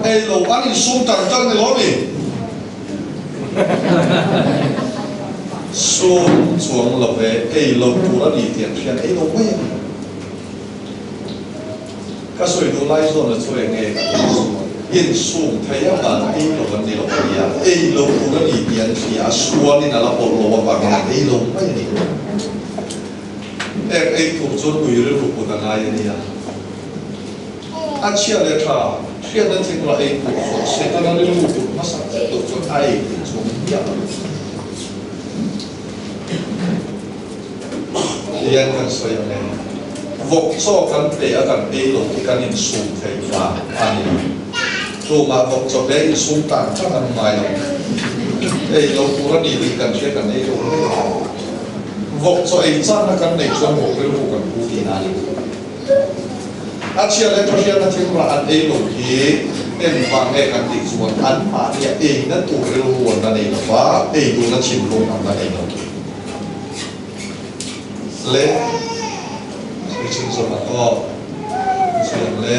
Ei lo, an insum tar tar ni lo mi? Sum chuang lo ve, ei lo tur a ni tih an hriat ei lo mai a ni. Ka sawi duh lai zawn a chu eng nge ka tih chu? Insum thei avang ei lo an ni lo a nia, ei lo tur a ni tih an hria a, sualin a la pawlh lo avangin an ei lo mai a ni. Ek ei tur chuan ui rilru kut a ngai a nia. A chhia leh tha hriatna thing la ei tur chuan Setana rilru kut hmasak zet lo chuan a ei tur chuan miah lo. Hian kan sawi ang e. Vawk chaw kan pe a kan ei lo hi kan insum thei vang a ni. Tumah vawk chaw pe insum tan tan an ngai lo. Ei lo tur a ni tih kan hria kan ei lo mai a. Vawk chaw ei chakna kan neih chuan vawk rilru kan pu tihna a ni. A chhia leh tha hriatna thil rah an ei lo hi engvang nge kan tih chuan anmahnia eina tur rilru an la nei lo va, ei duhna thinlung an la nei lo. Le sawi chhunzawm ang aw. Chhiang le.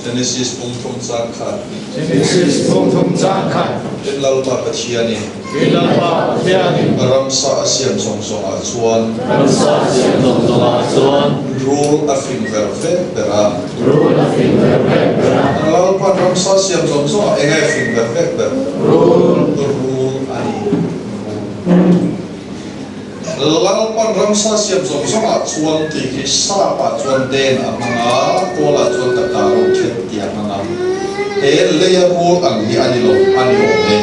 Genesis pum thum chang khat. Genesis pum thum chang khat. Tin Lalpa Pathianin. Tin Lalpa Pathianin. Ramsa a siam zawng zawngah chuan. Ramsa a siam zawng zawngah chuan. Rul a fing ver vek ber a. Rul a fing ver vek ber a. Lalpa'n ramsa a siam zawng zawngah eng nge fing ver vek ber? Rul. Rul a ni. Rul. Lalpan ramsa siam zawng zawngah chuan tih khi Sap-ah chuan den a hmang a, Kawl-ah chuan ka ta rawh khet tih a hmang a. He leia rul ang hi a ni lo, a ni awm e.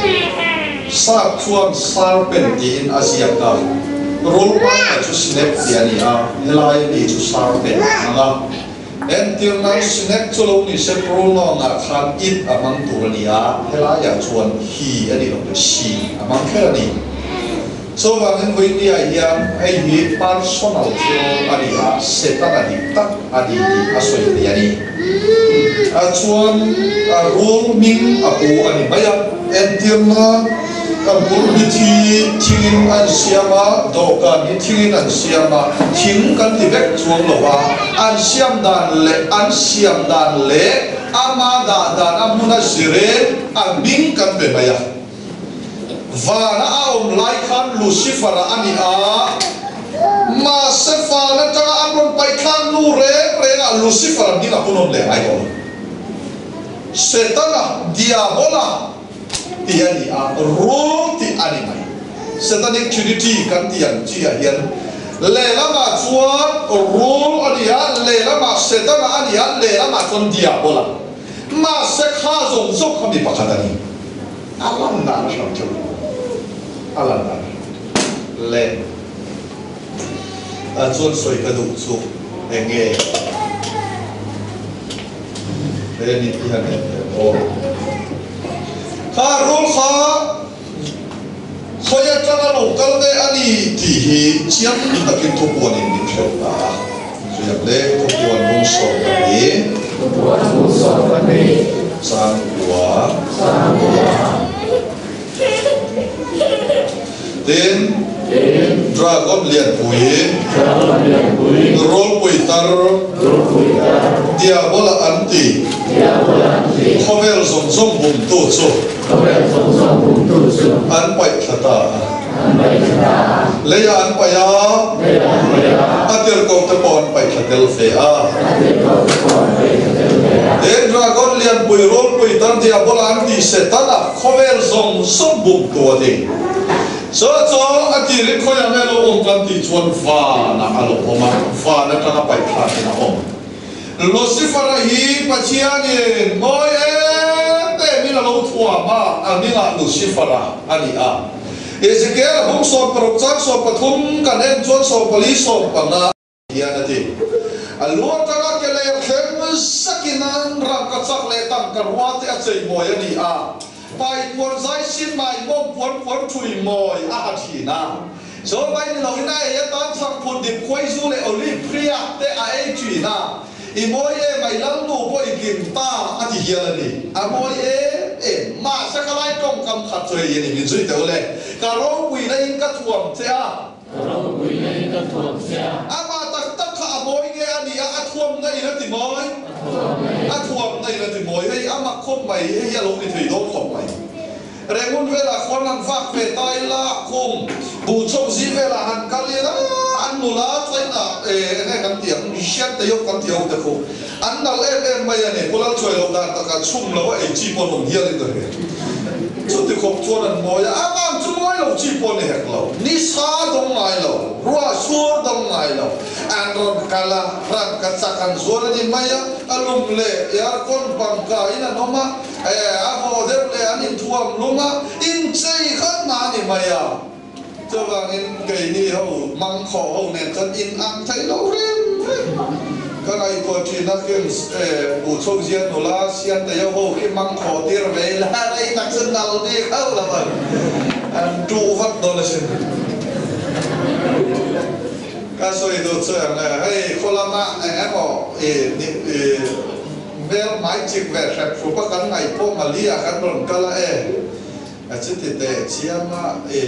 Sap chuan serpent tiin a ziak a, rul pangngai chu snake tih a ni a, helai mi chu serpent a hmang a. Entirna, Snake chu lo ni se pronoun-ah khan it a hmang tur a ni a, helaiah chuan he a ni lo le she a hmang kher a ni. Chuvangin Vawinia hian hei hi personal thil a ni a, Setana dik tak a ni tih a sawi thei a ni. A chuan a rul hming a pu a ni mai a. Entirna, Kan bul hi thi thingin an siam a, dawhkan hi thingin an siam a, thing kan ti vek chuang lo a, an siam dan leh an siam dan leh ama dah dan a hmuna zirin a hming kan pe mai a. Vana a awm lai khan Lucifer-a a ni a, mahse van atanga an rawn paihthlak nu reng rengah Lucifer-a hming a hun awm leh ngai tawh lo. Setana, Diabola, tih a ni a, rul tih a ni mai. Satanic Trinity kan tih ang chi ah hian lehlamah chuan rul a ni a, lehlamah Setana a ni a, lehlamah chuan Diabola. Mahse kha zawng zawng kha mi pakhat a ni. A lan dan a hram theuh a lan dan le a chuan sawi ka duh chu eng nge he ni hi han en teh aw kha rul kha khawi atanga lo kal nge a ni tih hi chiang takin thupuanin min hreuh ta a ziak le thupuan bung sawm pahnih Thupuan bung 12. Changkua. Tin, Dragon lianpui, Rawlpui tar, Diabola an ti, khawvel zawng zawng bumtu chu an paih thla ta a. Leiah an paih a, a tirhkohte pawh an paih thla tel ve a. He dragon lianpui rawlpui tar diabola an tih Setana khawvel zawng zawng bumtu a ni. Chu chu a tirin khawiah nge lo awm kan tih chuan vanah a lo awm a, van atanga paih thlakin a awm. Lucifer-a hi Pathianin mawi em emin a lo thuam a, a hmingah Lucifer-a a ni a. Ezekiel-a bung 16 chang 13 kan en chuan 14 15 hian a ti. A lu atanga ke ler thleng zakin an rangka chak leh tangka rua te a chei mawi a ni a. Pai puan zai sin mai mawm puan puan thui mawi a ha thin a. Chaw mai ni loin a ei atan chhangphut dip khuaizu leh olive hriak te a ei thin a, I mawi em a, i lalnu pawh i tling ta a ti hial a ni. A mawi em em. Mahse ka lai tawngkam khat chu hei hi a ni, min zui teh u le. Ka ropuina in ka thuam che a. Ka ropuina in ka thuam che a. Amah tak tak kha a mawi nge a ni a, a thuamna in a ti mawi? A thuamna in a ti mawi. Hei a mak khawp mai, hei hi a lo ni thei dawn khawp mai. Rengun velah khuan han vak ve ta ila, kum buh chawp zi velah han kal ila, an nula China eh enge kan tih ang, Hriat te yawk kan tih ho te khu an nal em em mai a ni. Pu Lalchuai lo dan takah chhum lo a ei chi pawh an awm hial in ka hria. Chuti khawp chuan an mawi a, a ngang chu mawi lo chi pawh ni hek lo, nisa dawng ngai lo, ruah sur dawng ngai lo, an rawn kal a, rangka chak an zuar a ni mai a, a lum leh aircon pangka in an awm a, A haw deuh leh an inthuam lung a, inchei kha hna ni mai a. Chuvangin keini ho mangkhawh ho nen chuan in ang thei lo reng reng. Ka ngaihtuah thin a khi buh chho zian nula sian te ho khi mangkhawh tir ve ila rei tak chu nal bik hauh lo ang. An tuh vat dawn asin. Ka sawi duh chu eng nge, hei khaw lama eng emaw i i hmel hmai chik ve hrep hrup a kan ngaih pawh Mali ah kan rawn kal a e. A chuti teh chiam a i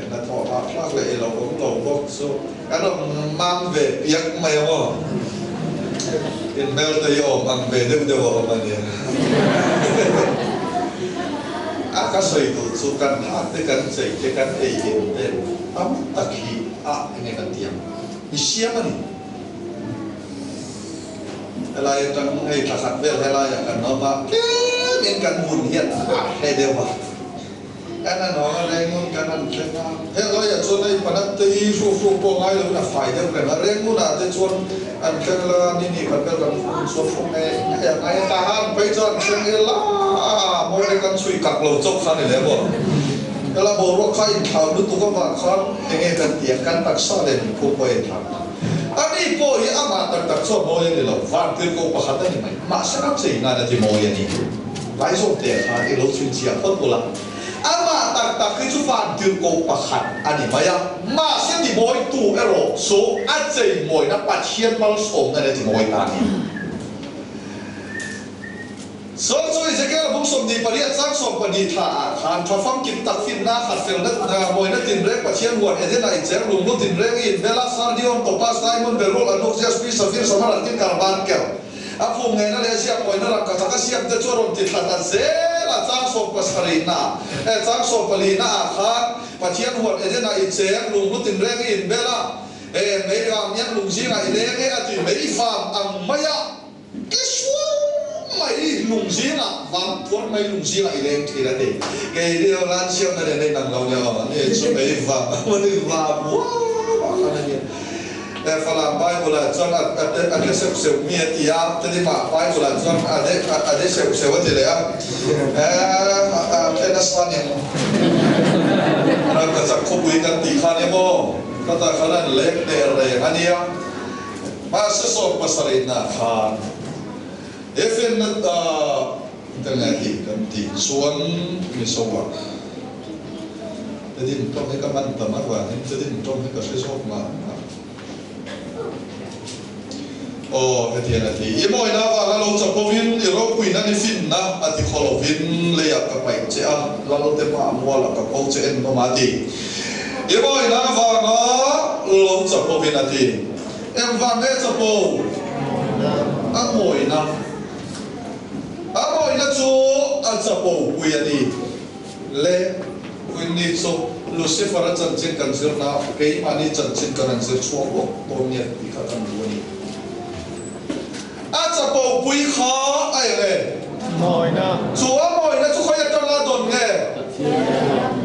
hnathawh hahthlak leh i lo awm lo bawk chu kan rawn mam ve piak mai ang aw. In hmel te hi awm ang ve deuh deuh a awm a nia. A ka sawi duh chu kan hak te kan chei te kan ei in te tam tak hi a enge kan ti ang i siam a ni. Helai atang hei thla khat vel helaiah kan awm a, tlem in kan hun hian a hre deuh a. Kan han hawng a, Rengun kan han thleng a. Helaiah chuan hei panat te hi hru hru pawh ngai loin a fai deuh reng a, Rengunah te chuan an thleng la, ni ni khat vel kan hun chu a hru ngei ngei a, ngai a tahan phei chuan an thleng ila mawi te kan chhui kak lo chauh kha a ni leh maw. Hela boruak kha a inthlau lutuk avang khan enge kan ti a, kan taksa leh nunphung pawh a inthlau ta. Ani pawh hi amah tak tak chu a mawi a ni lo, vantirhkoh pakhat a ni mai, mahse a chei nan a ti mawi a ni. Laizawn te kha i lo chhinchhiah phawt ula, amah tak tak hi chu vantirhkoh pakhat a ni mai a, mahse timawitu erawh chu a cheimawina Pathian malsawmna nen a timawi ta a ni. Saul chu Ezekiel bung 28 chang 12 thla ah khan tha famkim tak finna khat felna mawina tinreng Pathian huan Eden-ah incheng lunglu tinreng i inbel a, Sardion, Topaz, Diamond, Beryl, Anuk, Jaspi, Safir, Samarantin, Karbankel. A phum ngeina leh a ziak mawina rangka chak a siam te chu a rawn ti thla ta zel a, chang 70 ah eh chang 14 ah khan Pathian huan Eden-ah incheng lunglu tinreng i inbel a, eh mei vang hian lung zingah i leng e a ti mei vang ang mai a. Ke suau mai lung zingah vang puar mai lung zingah i leng thin a ti. Kei ni lo lan siamna nen a inang lo nia aw. Ni chu mei vang a ni vang uau a khan a ni. E Falam Bible ah chuan a a de seuh seuh mi a ti a, Tedima Bible ah chuan a de a de seuh seuh a ti leh a. E a then nasa nia maw. Rangkachak khawpui kan tih kha nia maw. Khatah khan an leng der reng a nia. Mahse 70na khan he fenna ka ngaih kan tih chuan Mizoah Tedim tawng hi ka man tam avangin Tedim tawng hi ka hre zawk mah mah. Aw hetiang a ti, I mawina avanga lo chapovin i ropuina ni finna a ti khaw lovin leiah ka paih che a, Lalte hmaah mualah ka ko che en nawm a ti. I mawina avanga lo chapovin a ti. Engvang nge chapo? A mawina. A mawina chu a chapo pui a ni. Le, Quinny chu Lucifer-a chanchin kan zirna keimahni chanchin kan han zir chhuak bawk dawn nia tih kha kan duh a ni. A chapo pui kha a eng e? Mawina. Chu a mawina chu khawi atanga dawn nge?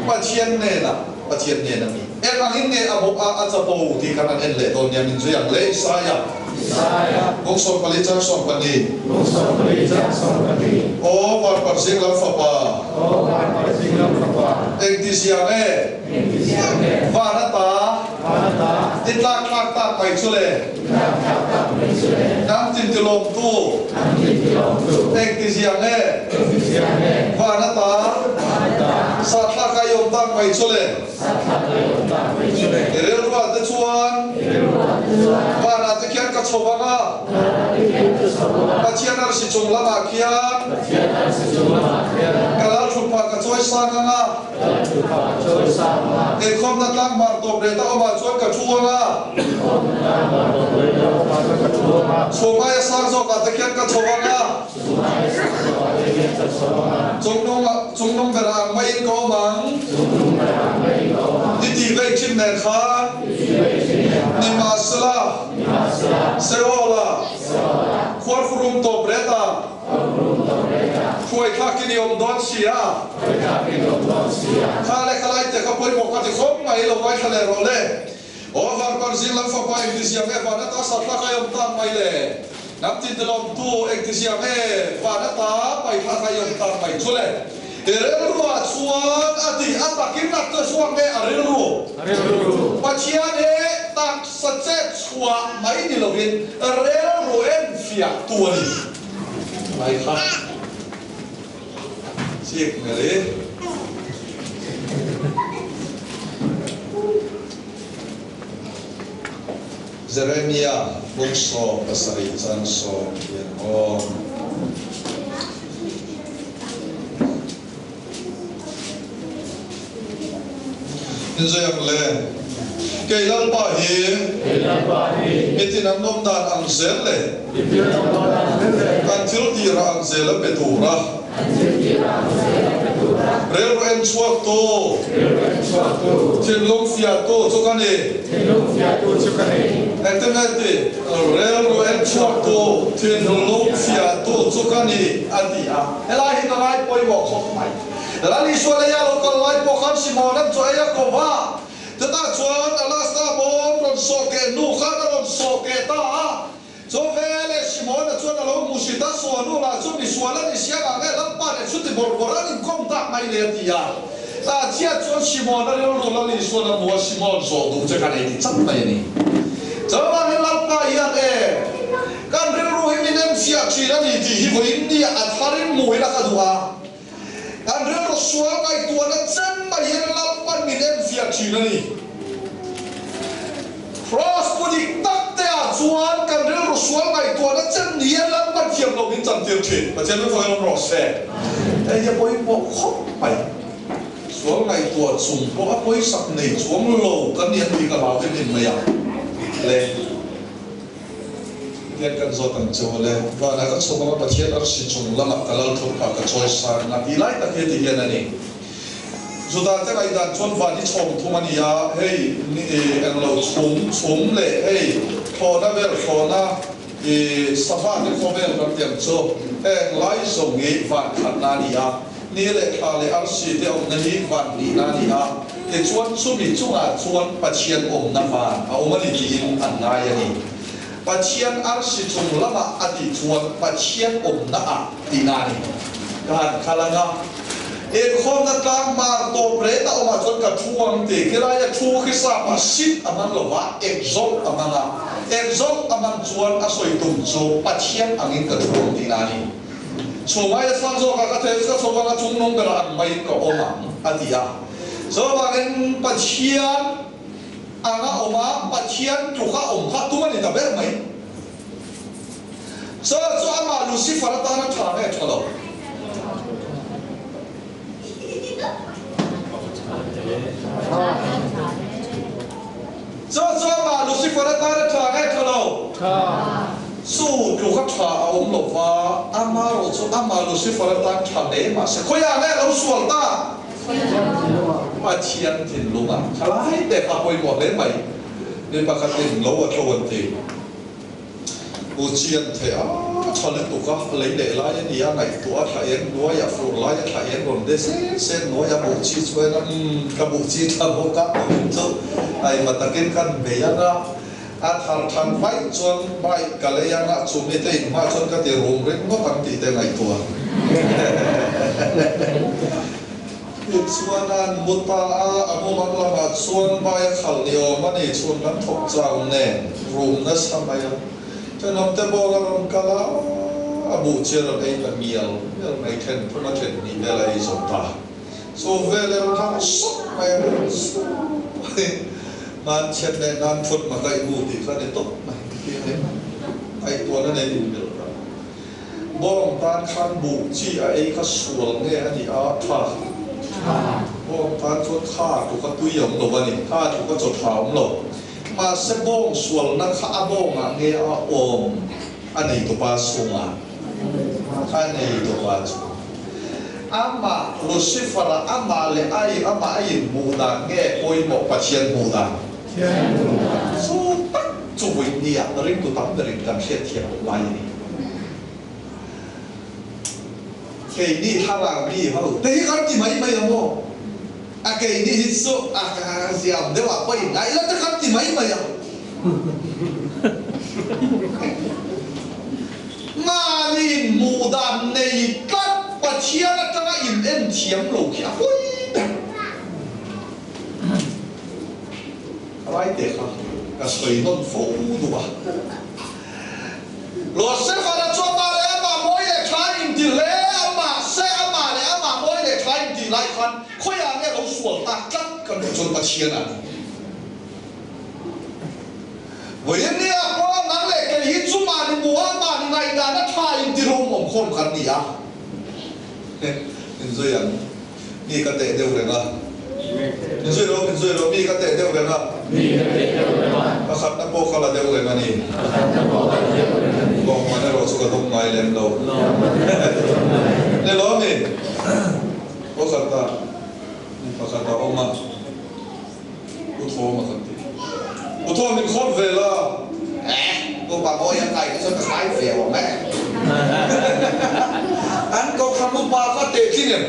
Pathian hnenah. Pathian hnena mi. Eng angin nge a bawk a a chapo tih kan han en leh dawn nia min zui ang le Isaiah. Isaiah. Bung 14 chang 12. Bung 14 chang 12. Aw Varpar zing lam fapa. Aw Varpar zing lam fapa. Engti zia nge? Engti zia nge? Van ata. Van ata. I tlak thlak tak mai chu le. I tlak thlak tak mai chu le. Hnam tin ti lawmtu. Hnam tin ti lawmtu. Engti zia nge? Engti zia nge? Van ata. Van ata. Sathlak a i awm tak mai chu le. Sathlak a i awm tak mai chu le. I rilruah te chuan. I rilruah te chuan. Vanah te khian ka chho vang a. Vanah te khian ka chho vang a. Pathian arsi chung lamah khian. Pathian arsi chung lamah khian. Ka lal thutphah ka chawi sang ang a. Ka lal thutphah ka chawi sang ang a. Inkhawmna tlang hmar tawp leh ta awmah chuan ka thu ang a. Inkhawmna tlang hmar tawp leh ta awmah chuan ka thu ang a. Chhum aia sang zawkah te khian ka chho ang a. Chhum aia sang zawkah te khian ka chho ang a. Chungnung chungnung berah ang maiin ka awm ang. Chungnung berah ang maiin ka awm ang. I tih vei thin nen khan. I tih vei thin nen khan. Nimahsela. Nimahsela. Seola. Seola. Khuarkhurum tawp ret a. Khuarkhurum tawp ret a. Hruaithlakin i awm dawn si a. Hruaithlakin i awm dawn si a. Kha le khalai te kha pawimawh ka ti khawp mai lo ngaithla leh rawh le. Aw Varpar zing lam fapa engtizia nge van ata sathlak a i awm tak mai le? Hnam tin te lawmtu engtizia nge van ata paithlak a i awm tak mai chu le? I rilruah chuan a ti a takin a che chhuak nge a rilru? A rilru. Pathian he taksa chet chhuah mai ni lovin rilru enfiah tu a ni. Mai kha. Chiak hmel i. Jeremia bung 17 chan sawm hian aw. Inzai ang le. Kei Lalpa hi mitin an awm dan ang zel le kan thil tirah ang zel a pe tura rilru en chhuak tu thinlung fiah tu chu ka ni. Engtin nge ti? Rilru en chhuak tu thinlung fiah tu chu ka ni a ti a. Helai hi ka ngai pawimawh khawp mai. Lal Isua leia lo kal lai pawh khan Simona'n chaw ei a ko va. Chutah chuan a lasta bawm rawn sawh keh hnu khan a rawn sawh keh ta a. Chaw veleh Simona chuan a lo hmu hrit a, Suanu lah chu misual a ni siang ang e, Lalpa leh chuti bawrh bawrh an inkawm tak mai le a ti a. Tah chiah chuan Simona rilru Lal Isua'n a hmu a, Simon zawh duh che ka nei ti chat mai a ni. Chuvangin Lalpa hian e. Kan rilru hi min enfiah thin a ni tih hi vawiin nia a tharin hmu ila ka duh a. Kan rilru sual ngaihtuahna chen mai hian Lalpan min enfiah thin a ni. Kraws pu dik tak te ah chuan kan rilru sual ngaihtuahna chen ni hian Lalpan thiam lo min chantir thin. Pathian rilru hian awm rawh se. Hei hi a pawimawh khawp mai. Sual ngaihtuah chung pawh a pawisak nei chuang lo kan ni an tih ka hlau em em mai a le. Hian kan zawt ang che u le. Vanah ka chhuk anga Pathian arsi chung lamah ka lal thut phah ka chawi sang a tih lai tak hi a ti hian a ni. Juda te ngaihdan chuan van hi chhawm thum a ni a, hei englo chhum chhum leh hei thlawhna vel thlawhna i sava te khawvel kan ti ang chu heng lai zawng hi van khatna a ni a, ni leh thla leh arsi te awmna hi van hnihna a ni a, tichuan chumi chungah chuan Pathian awmna van a awm a ni tiin an ngai a ni. Pathian arsi chung lamah a tih chuan Pathian awmna ah tihna a ni. Ka han khal ang a, inkhawmna tlang mar tawp ret a awmah chuan ka thu ang ti. Khilaia thu khi sap ah sit a hmang lo va, exalt a hmang a. Exalt a hman chuan a sawi tum chu Pathian angin ka thu ang tihna a ni. Chhungaia sang zawkah ka thei ka chho vang a, chungnung berah ang maiin ka awm ang a ti a. Chuvangin Pathian. Anga awm a, Pathian tluka awm kha tum a ni ta ber mai. Chu chu amah Lucifer atana tha nge tha lo? Chu chu amah Lucifer atana tha nge tha lo? Chu tluka tha a awm lo va, amarawh chu amah Lucifer atan tha hle mahse khawiah nge a lo sual ta? Pathian thinlung a thalai te kha pawimawh hle mai. Mi pakhatin lo a tho an ti. U chian thei a tha lutuk a, lei leh lai a nia, ngaihtuah a thla eng hnuai a, fur lai a thla eng rawn de sen sen hnuai a, buh chi chuan a umm ka buh chi thla bawk a, tumin chu aima takin kan bei ang a, a thar than vaih chuan bike ka lei ang a, chumi te inhma chuan ka ti rum ringawt ang tih te ngaihtuah. Tichuan an mu ta a, a mumang lamah chuan vai a khalh ni awm a ni, chhun kan thawk chau nen rum nasa mai a. Thenawmte bawng a rawn kal a, a buh chi a rawn ei ta mial mial mai, then thum a then hnih vel a ei zo ta. Chu vel erawh thang sawk mai a rawn su mai. Nan chhiat leh nan phut maka i mu tih kha a ni tawp mai, ti a ni mai. Ngaihtuahna nei in belh ta. Bawng tan khan buh chi a ei kha sual nge a nih a tha? Bawng tan chuan kha tluk a tui a awm lo a ni, kha tluk a chaw tha a awm lo. Mahse bawng sualna kha a bawngah nge a awm a nei tupa chhungah? A nei tupa chhungah. Amah Lucifer-a amah leh ai amah a inhmuh dan nge pawimawh Pathian hmuh dan? Chu tak chu vawinia ringtu tam berin kan hriatthiam loh lai a ni. Keini thlarau mi ho te hi kan ti mai mai ang aw. A keini hi chu a ziam deuh ah pawh inngaih la te kan ti mai mai ang. Mahni inhmuh dan nei tlat Pathian atanga in en thiam lo khi a pawi ber. Ka lai teh kha ka sawi nawn fo duh a. Losefara chu amah leh amah mawi leh tha inti hle a, mahse amah leh amah mawi leh tha intih lai khan khawiah nge lo sual tak tlat kan hmuh chuan Pathian a ni. Vawiin ni. dana tha intirawm awmkhawm kan ni a. Min zui ang. Mi ka teh deuh reng a. Min zui lo, min zui lo, mi ka teh deuh reng a. Pakhatna pawh ka la deuh reng a ni. Lawmman erawh chu ka dawng ngai lem lo. Ni lo a mi? Pakhatna, mi pakhat a awm a. U Thawma kan ti. U Thawm min khawp ve la. Eh, upa mawi a kai te chuan ka kai ve awm e. An kohhran upa kha tehtlin em?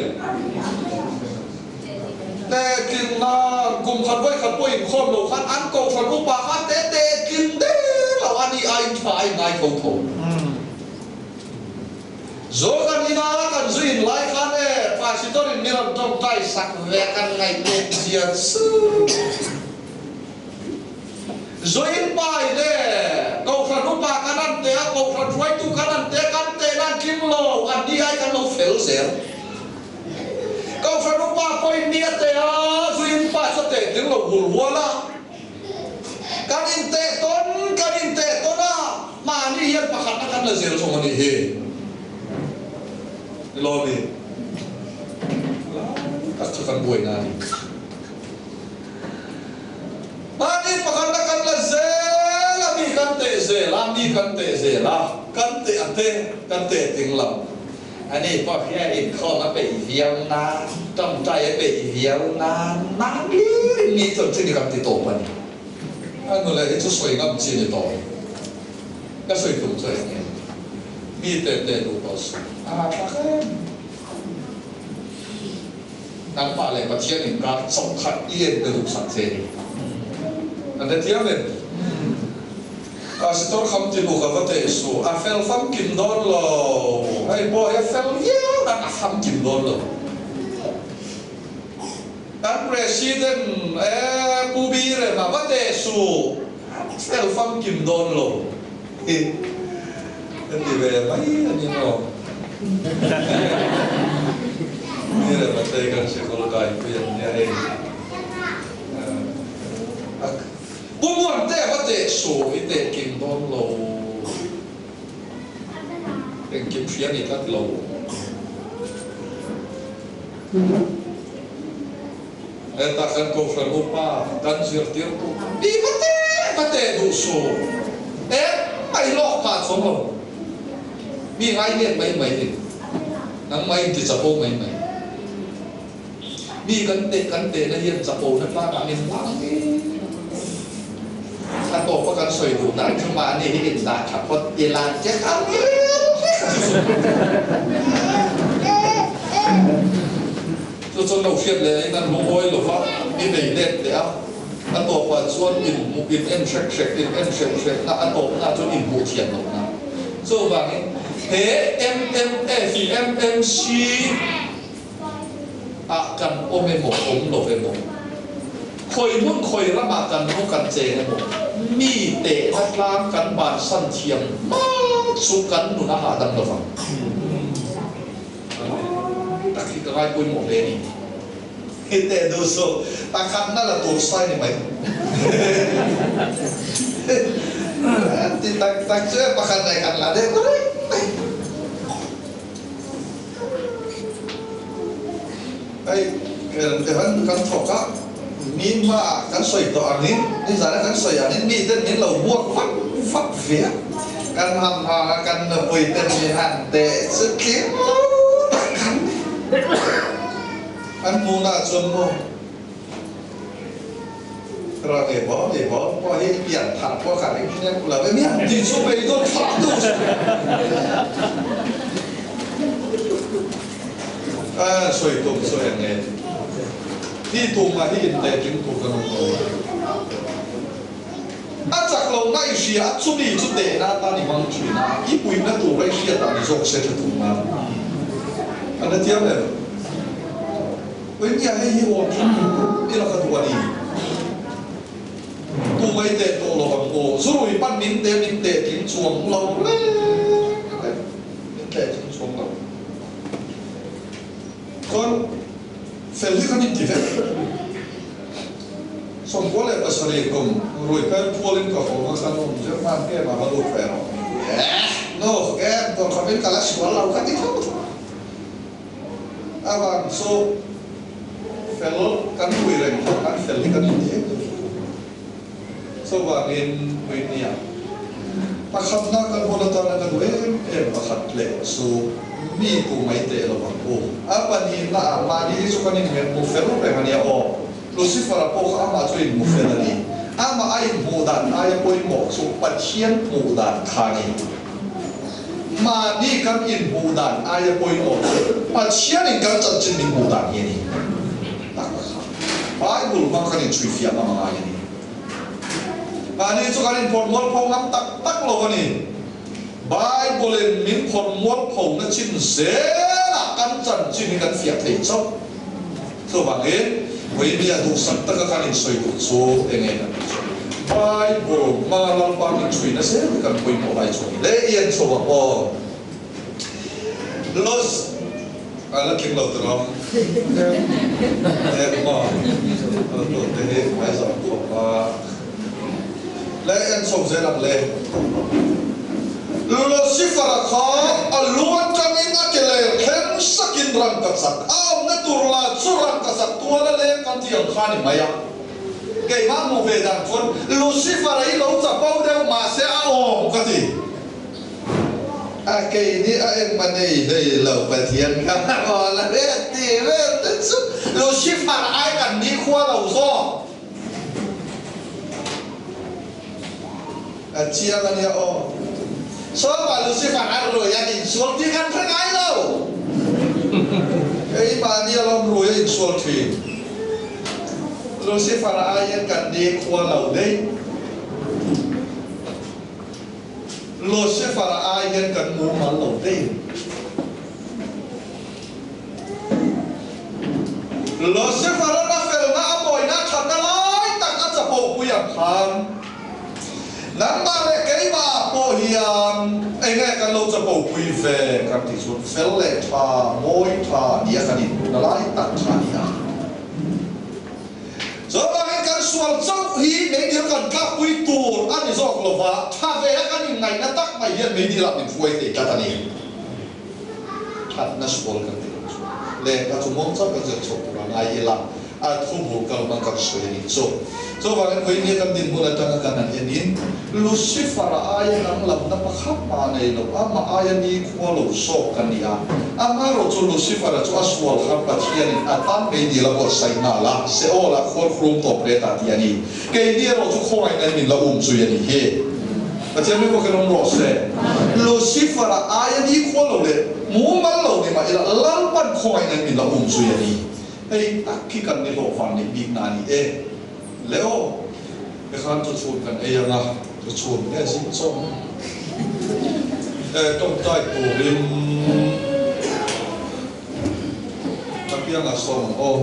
Tehtlin nan kum khat vawi khat pawh inkhawm lo khan an kohhran upa kha te tehtlin der lo a ni aiin tha a inngai tho tho. Zo kan ina kan zu in lai khan e Pastor in mi rawn tawngtai sak ve kan ngaihtuah zia chu. Zo in pa in e Kohhran upa kan an teh a, Kohhran hruaitu kan an teh a, kan teh nan tling lo, an ni ai kan lo fel zel. Kohhran upa pawh in ni a teh a, zu in pa chu a teh tling lo hul hual a. Kan inteh tawn, kan inteh tawn a, mahni hian pakhatna kan la zel thawng a nih hi. Ni lo mi? Lai tak chu kan buaina a ni. Mahni pakhatna kan la zel a, mi kan teh zel a, mi kan teh zel a, kan teh a te, kan teh ting lo. Ani pawh hian inkhawm a peih viau nan, tawngtai a peih viau nan, nan hlir in mi chuan chini kan ti tawp a ni. A nula hi chu sawi ngam chi ni tawh. Ka sawi tum chu eng nge? Mi te te duh tawh suh. A tak em? Nangmah leh Pathian inkar chawkhat i en ka duhsak che ni. Kan hrethiam em? Pastor kham ti buk a va teh suh, a fel famkim dawn lo. Hei pawh hi a fel viau nan a famkim dawn lo. Kan President eh Pu Birem a va teh suh, a fel famkim dawn lo. Hi ka ti ve mai a ni maw? Birem a tlei kan sikul kaipui an nia hei. Pu Muante va teh suh i teh kim dawn lo, engkim hria ni tlat lo. Hetah kan Kohhran upa kan zirtirtu mi va teh va teh duh suh, engmah i lawk phah chuang lo, mi ngainep mai mai ni, nangmah inti chapo mai mai. Mi kan teh kan tehna hian chapona tlangah min hlang em a tawpa kan sawi duh dan chu mahni hi indah tha phawt ila che kha chu chuan lo hriat leh in an lungawi lo va i nei let leh a a tawpah chuan in hmuh in en hrek hrek in en hrek hrek na a tawpna chuan in hmuh thiam lohna chuvangin he MMF MMC ah kan awm emaw, awm lo emaw, khawi hmun khawi ramah kan ru kan cheng emaw, mi tehna tlang kan bansan thiam hma chu kan nun a hahdam lo vang. Lai tak hi ka ngai pawimawh hle a ni. Hi teh duh suh, pakhatna la tur sai ni mai. Ti tak tak chu e pakhat leh kan la deuh reng mai. Hei kan kan thawk a, mi hmaah kan sawi tawh angin, nizana kan sawi angin miten min lo buak vak vak ve a, kan han hang a, kan nupui ten min han teh chu tling lo tak kan ni. An hmuhnah chuan maw Ra nge bawm nge bawm pawh hi pian thar pawh ka ring hleuh lo e miah tih chu beidawn thlah duh chu a sawi tum chu eng nge ti tum ah hi inteh tling tur kan awm lo a chak lo na i hria a chumi chu tehna atan i hmang thin a i puihna tur a i hriat ah ni zawk se tha tum a an hrethiam em. Puinia hei hi aw thin ila ka duh a ni. Tu mai teh tawh lo ang aw. Zurui pan min teh min teh tling chuang lo reng reng. Min teh tling chuang lo. Chuan fel hi kan inti vek. 97 kum rui pel phualin ka haw na khan awm zir hman em a va lut ve rawh min ti e. No, em tur khawpin ka la sual lo ka ti tho tho a. Avang chu fel kan hui reng kha kan fel hi kan inti em em tho. Chuvangin Puinia pakhatna kan hun atana ka duh em em pakhat leh chu mi tu mai teh lo ang u. A pahnihna ah mahni hi chu kan inhmu fel reng a nia aw. Lucifer-a pawh kha amah chu inhmu fel a ni. Amah a inhmuh dan aia pawimawh chu Pathian hmuh dan kha a ni. Mahni kan inhmuh dan aia pawimawh chu Pathianin kan chanchin min hmuh dan hi a ni. Tak tak kha Bible hmang kan inchhui fiah ngam a ngai a ni. Mahni chu kan inphawrh mualpho ngam tak tak lo a ni. Bible-in min phawrh mualpho na chin zelah kan chanchin hi kan fiah thei chauh. Chuvangin, Bohemia duhsak taka kan insawi duh chu eng nge kan tih chu? Bible hmanga Lalpa min chhuina zel hi kan pawimawh lai chu a ni hle i en chho ang aw. Los a la tling lo tiraw? Eng maw? A tawh te hi hmai zawh khawp a. Le en chho zel ang le. Lucifer-a kha a lu atangin a ke ler thleng sakin rangkachak a awmna tur la chu rangkachak tual a leng kan tih ang kha a ni mai a. Keimah hmuh ve dan chuan Lucifer-a hi lo chapo deuh mahse a awm ka ti. A keini a engmah nei hlei lo Pathian kha a rawn la vel tih vel te chu Lucifer ai kan nikhua lo zawk. A chiang a nia aw. Sawma Lucifer a rui a insual tih kan hre ngai lo. Keimahni alawm rui a insual thin. Lucifer aiin kan ni khua lo daih. Lucifer ai hian kan mumal lo daih. Lucifer-a'n a felna a mawina thatna lai tak a chapo pui ang khan, nangmah leh keimah pawh hian eng nge kan lo chapo pui ve kan tih chuan fel leh tha, mawi tha nia kan inhmuhna lai tak kha a ni a. Chuvangin kan sual chauh hi meidil kan tlakpui tur a ni zawk lova, tha ve a kan inngaihna tak mai hian meidilah min hruai thei tlat a ni. Thatna sual kan tih loh chu lehkha chu muang chauh kan zir chhuak tur a ngai ila, a thu bul kal hmang kan sawi a nih chu. Chuvangin vawiin kan dinhmun atanga kan han enin Lucifer-a aia danglamna pakhat mah a nei lo, amah aia nikhua lo sawk kan ni a. Amaherawh chu Lucifer-a chu a sual khan Pathianin a tan mei dil a buatsaih nghal a, Seol-ah khual khulum tawp hle ta tih a ni. Keini erawh chu khawngaihna in min la um zui a nih hi. Pathian mi bawkin awm rawh se. Lucifer-a aia ni khua lo leh mumal lo ni mah ila Lalpan khawngaihna in min la um zui a ni. Hei tak khi kan ni hlawh vang nih bik na a ni e. Le aw, tikhan chu chhun kan ei anga, chu chhun nge zing chawm e tawngtai turin ka piangah sawm ang aw.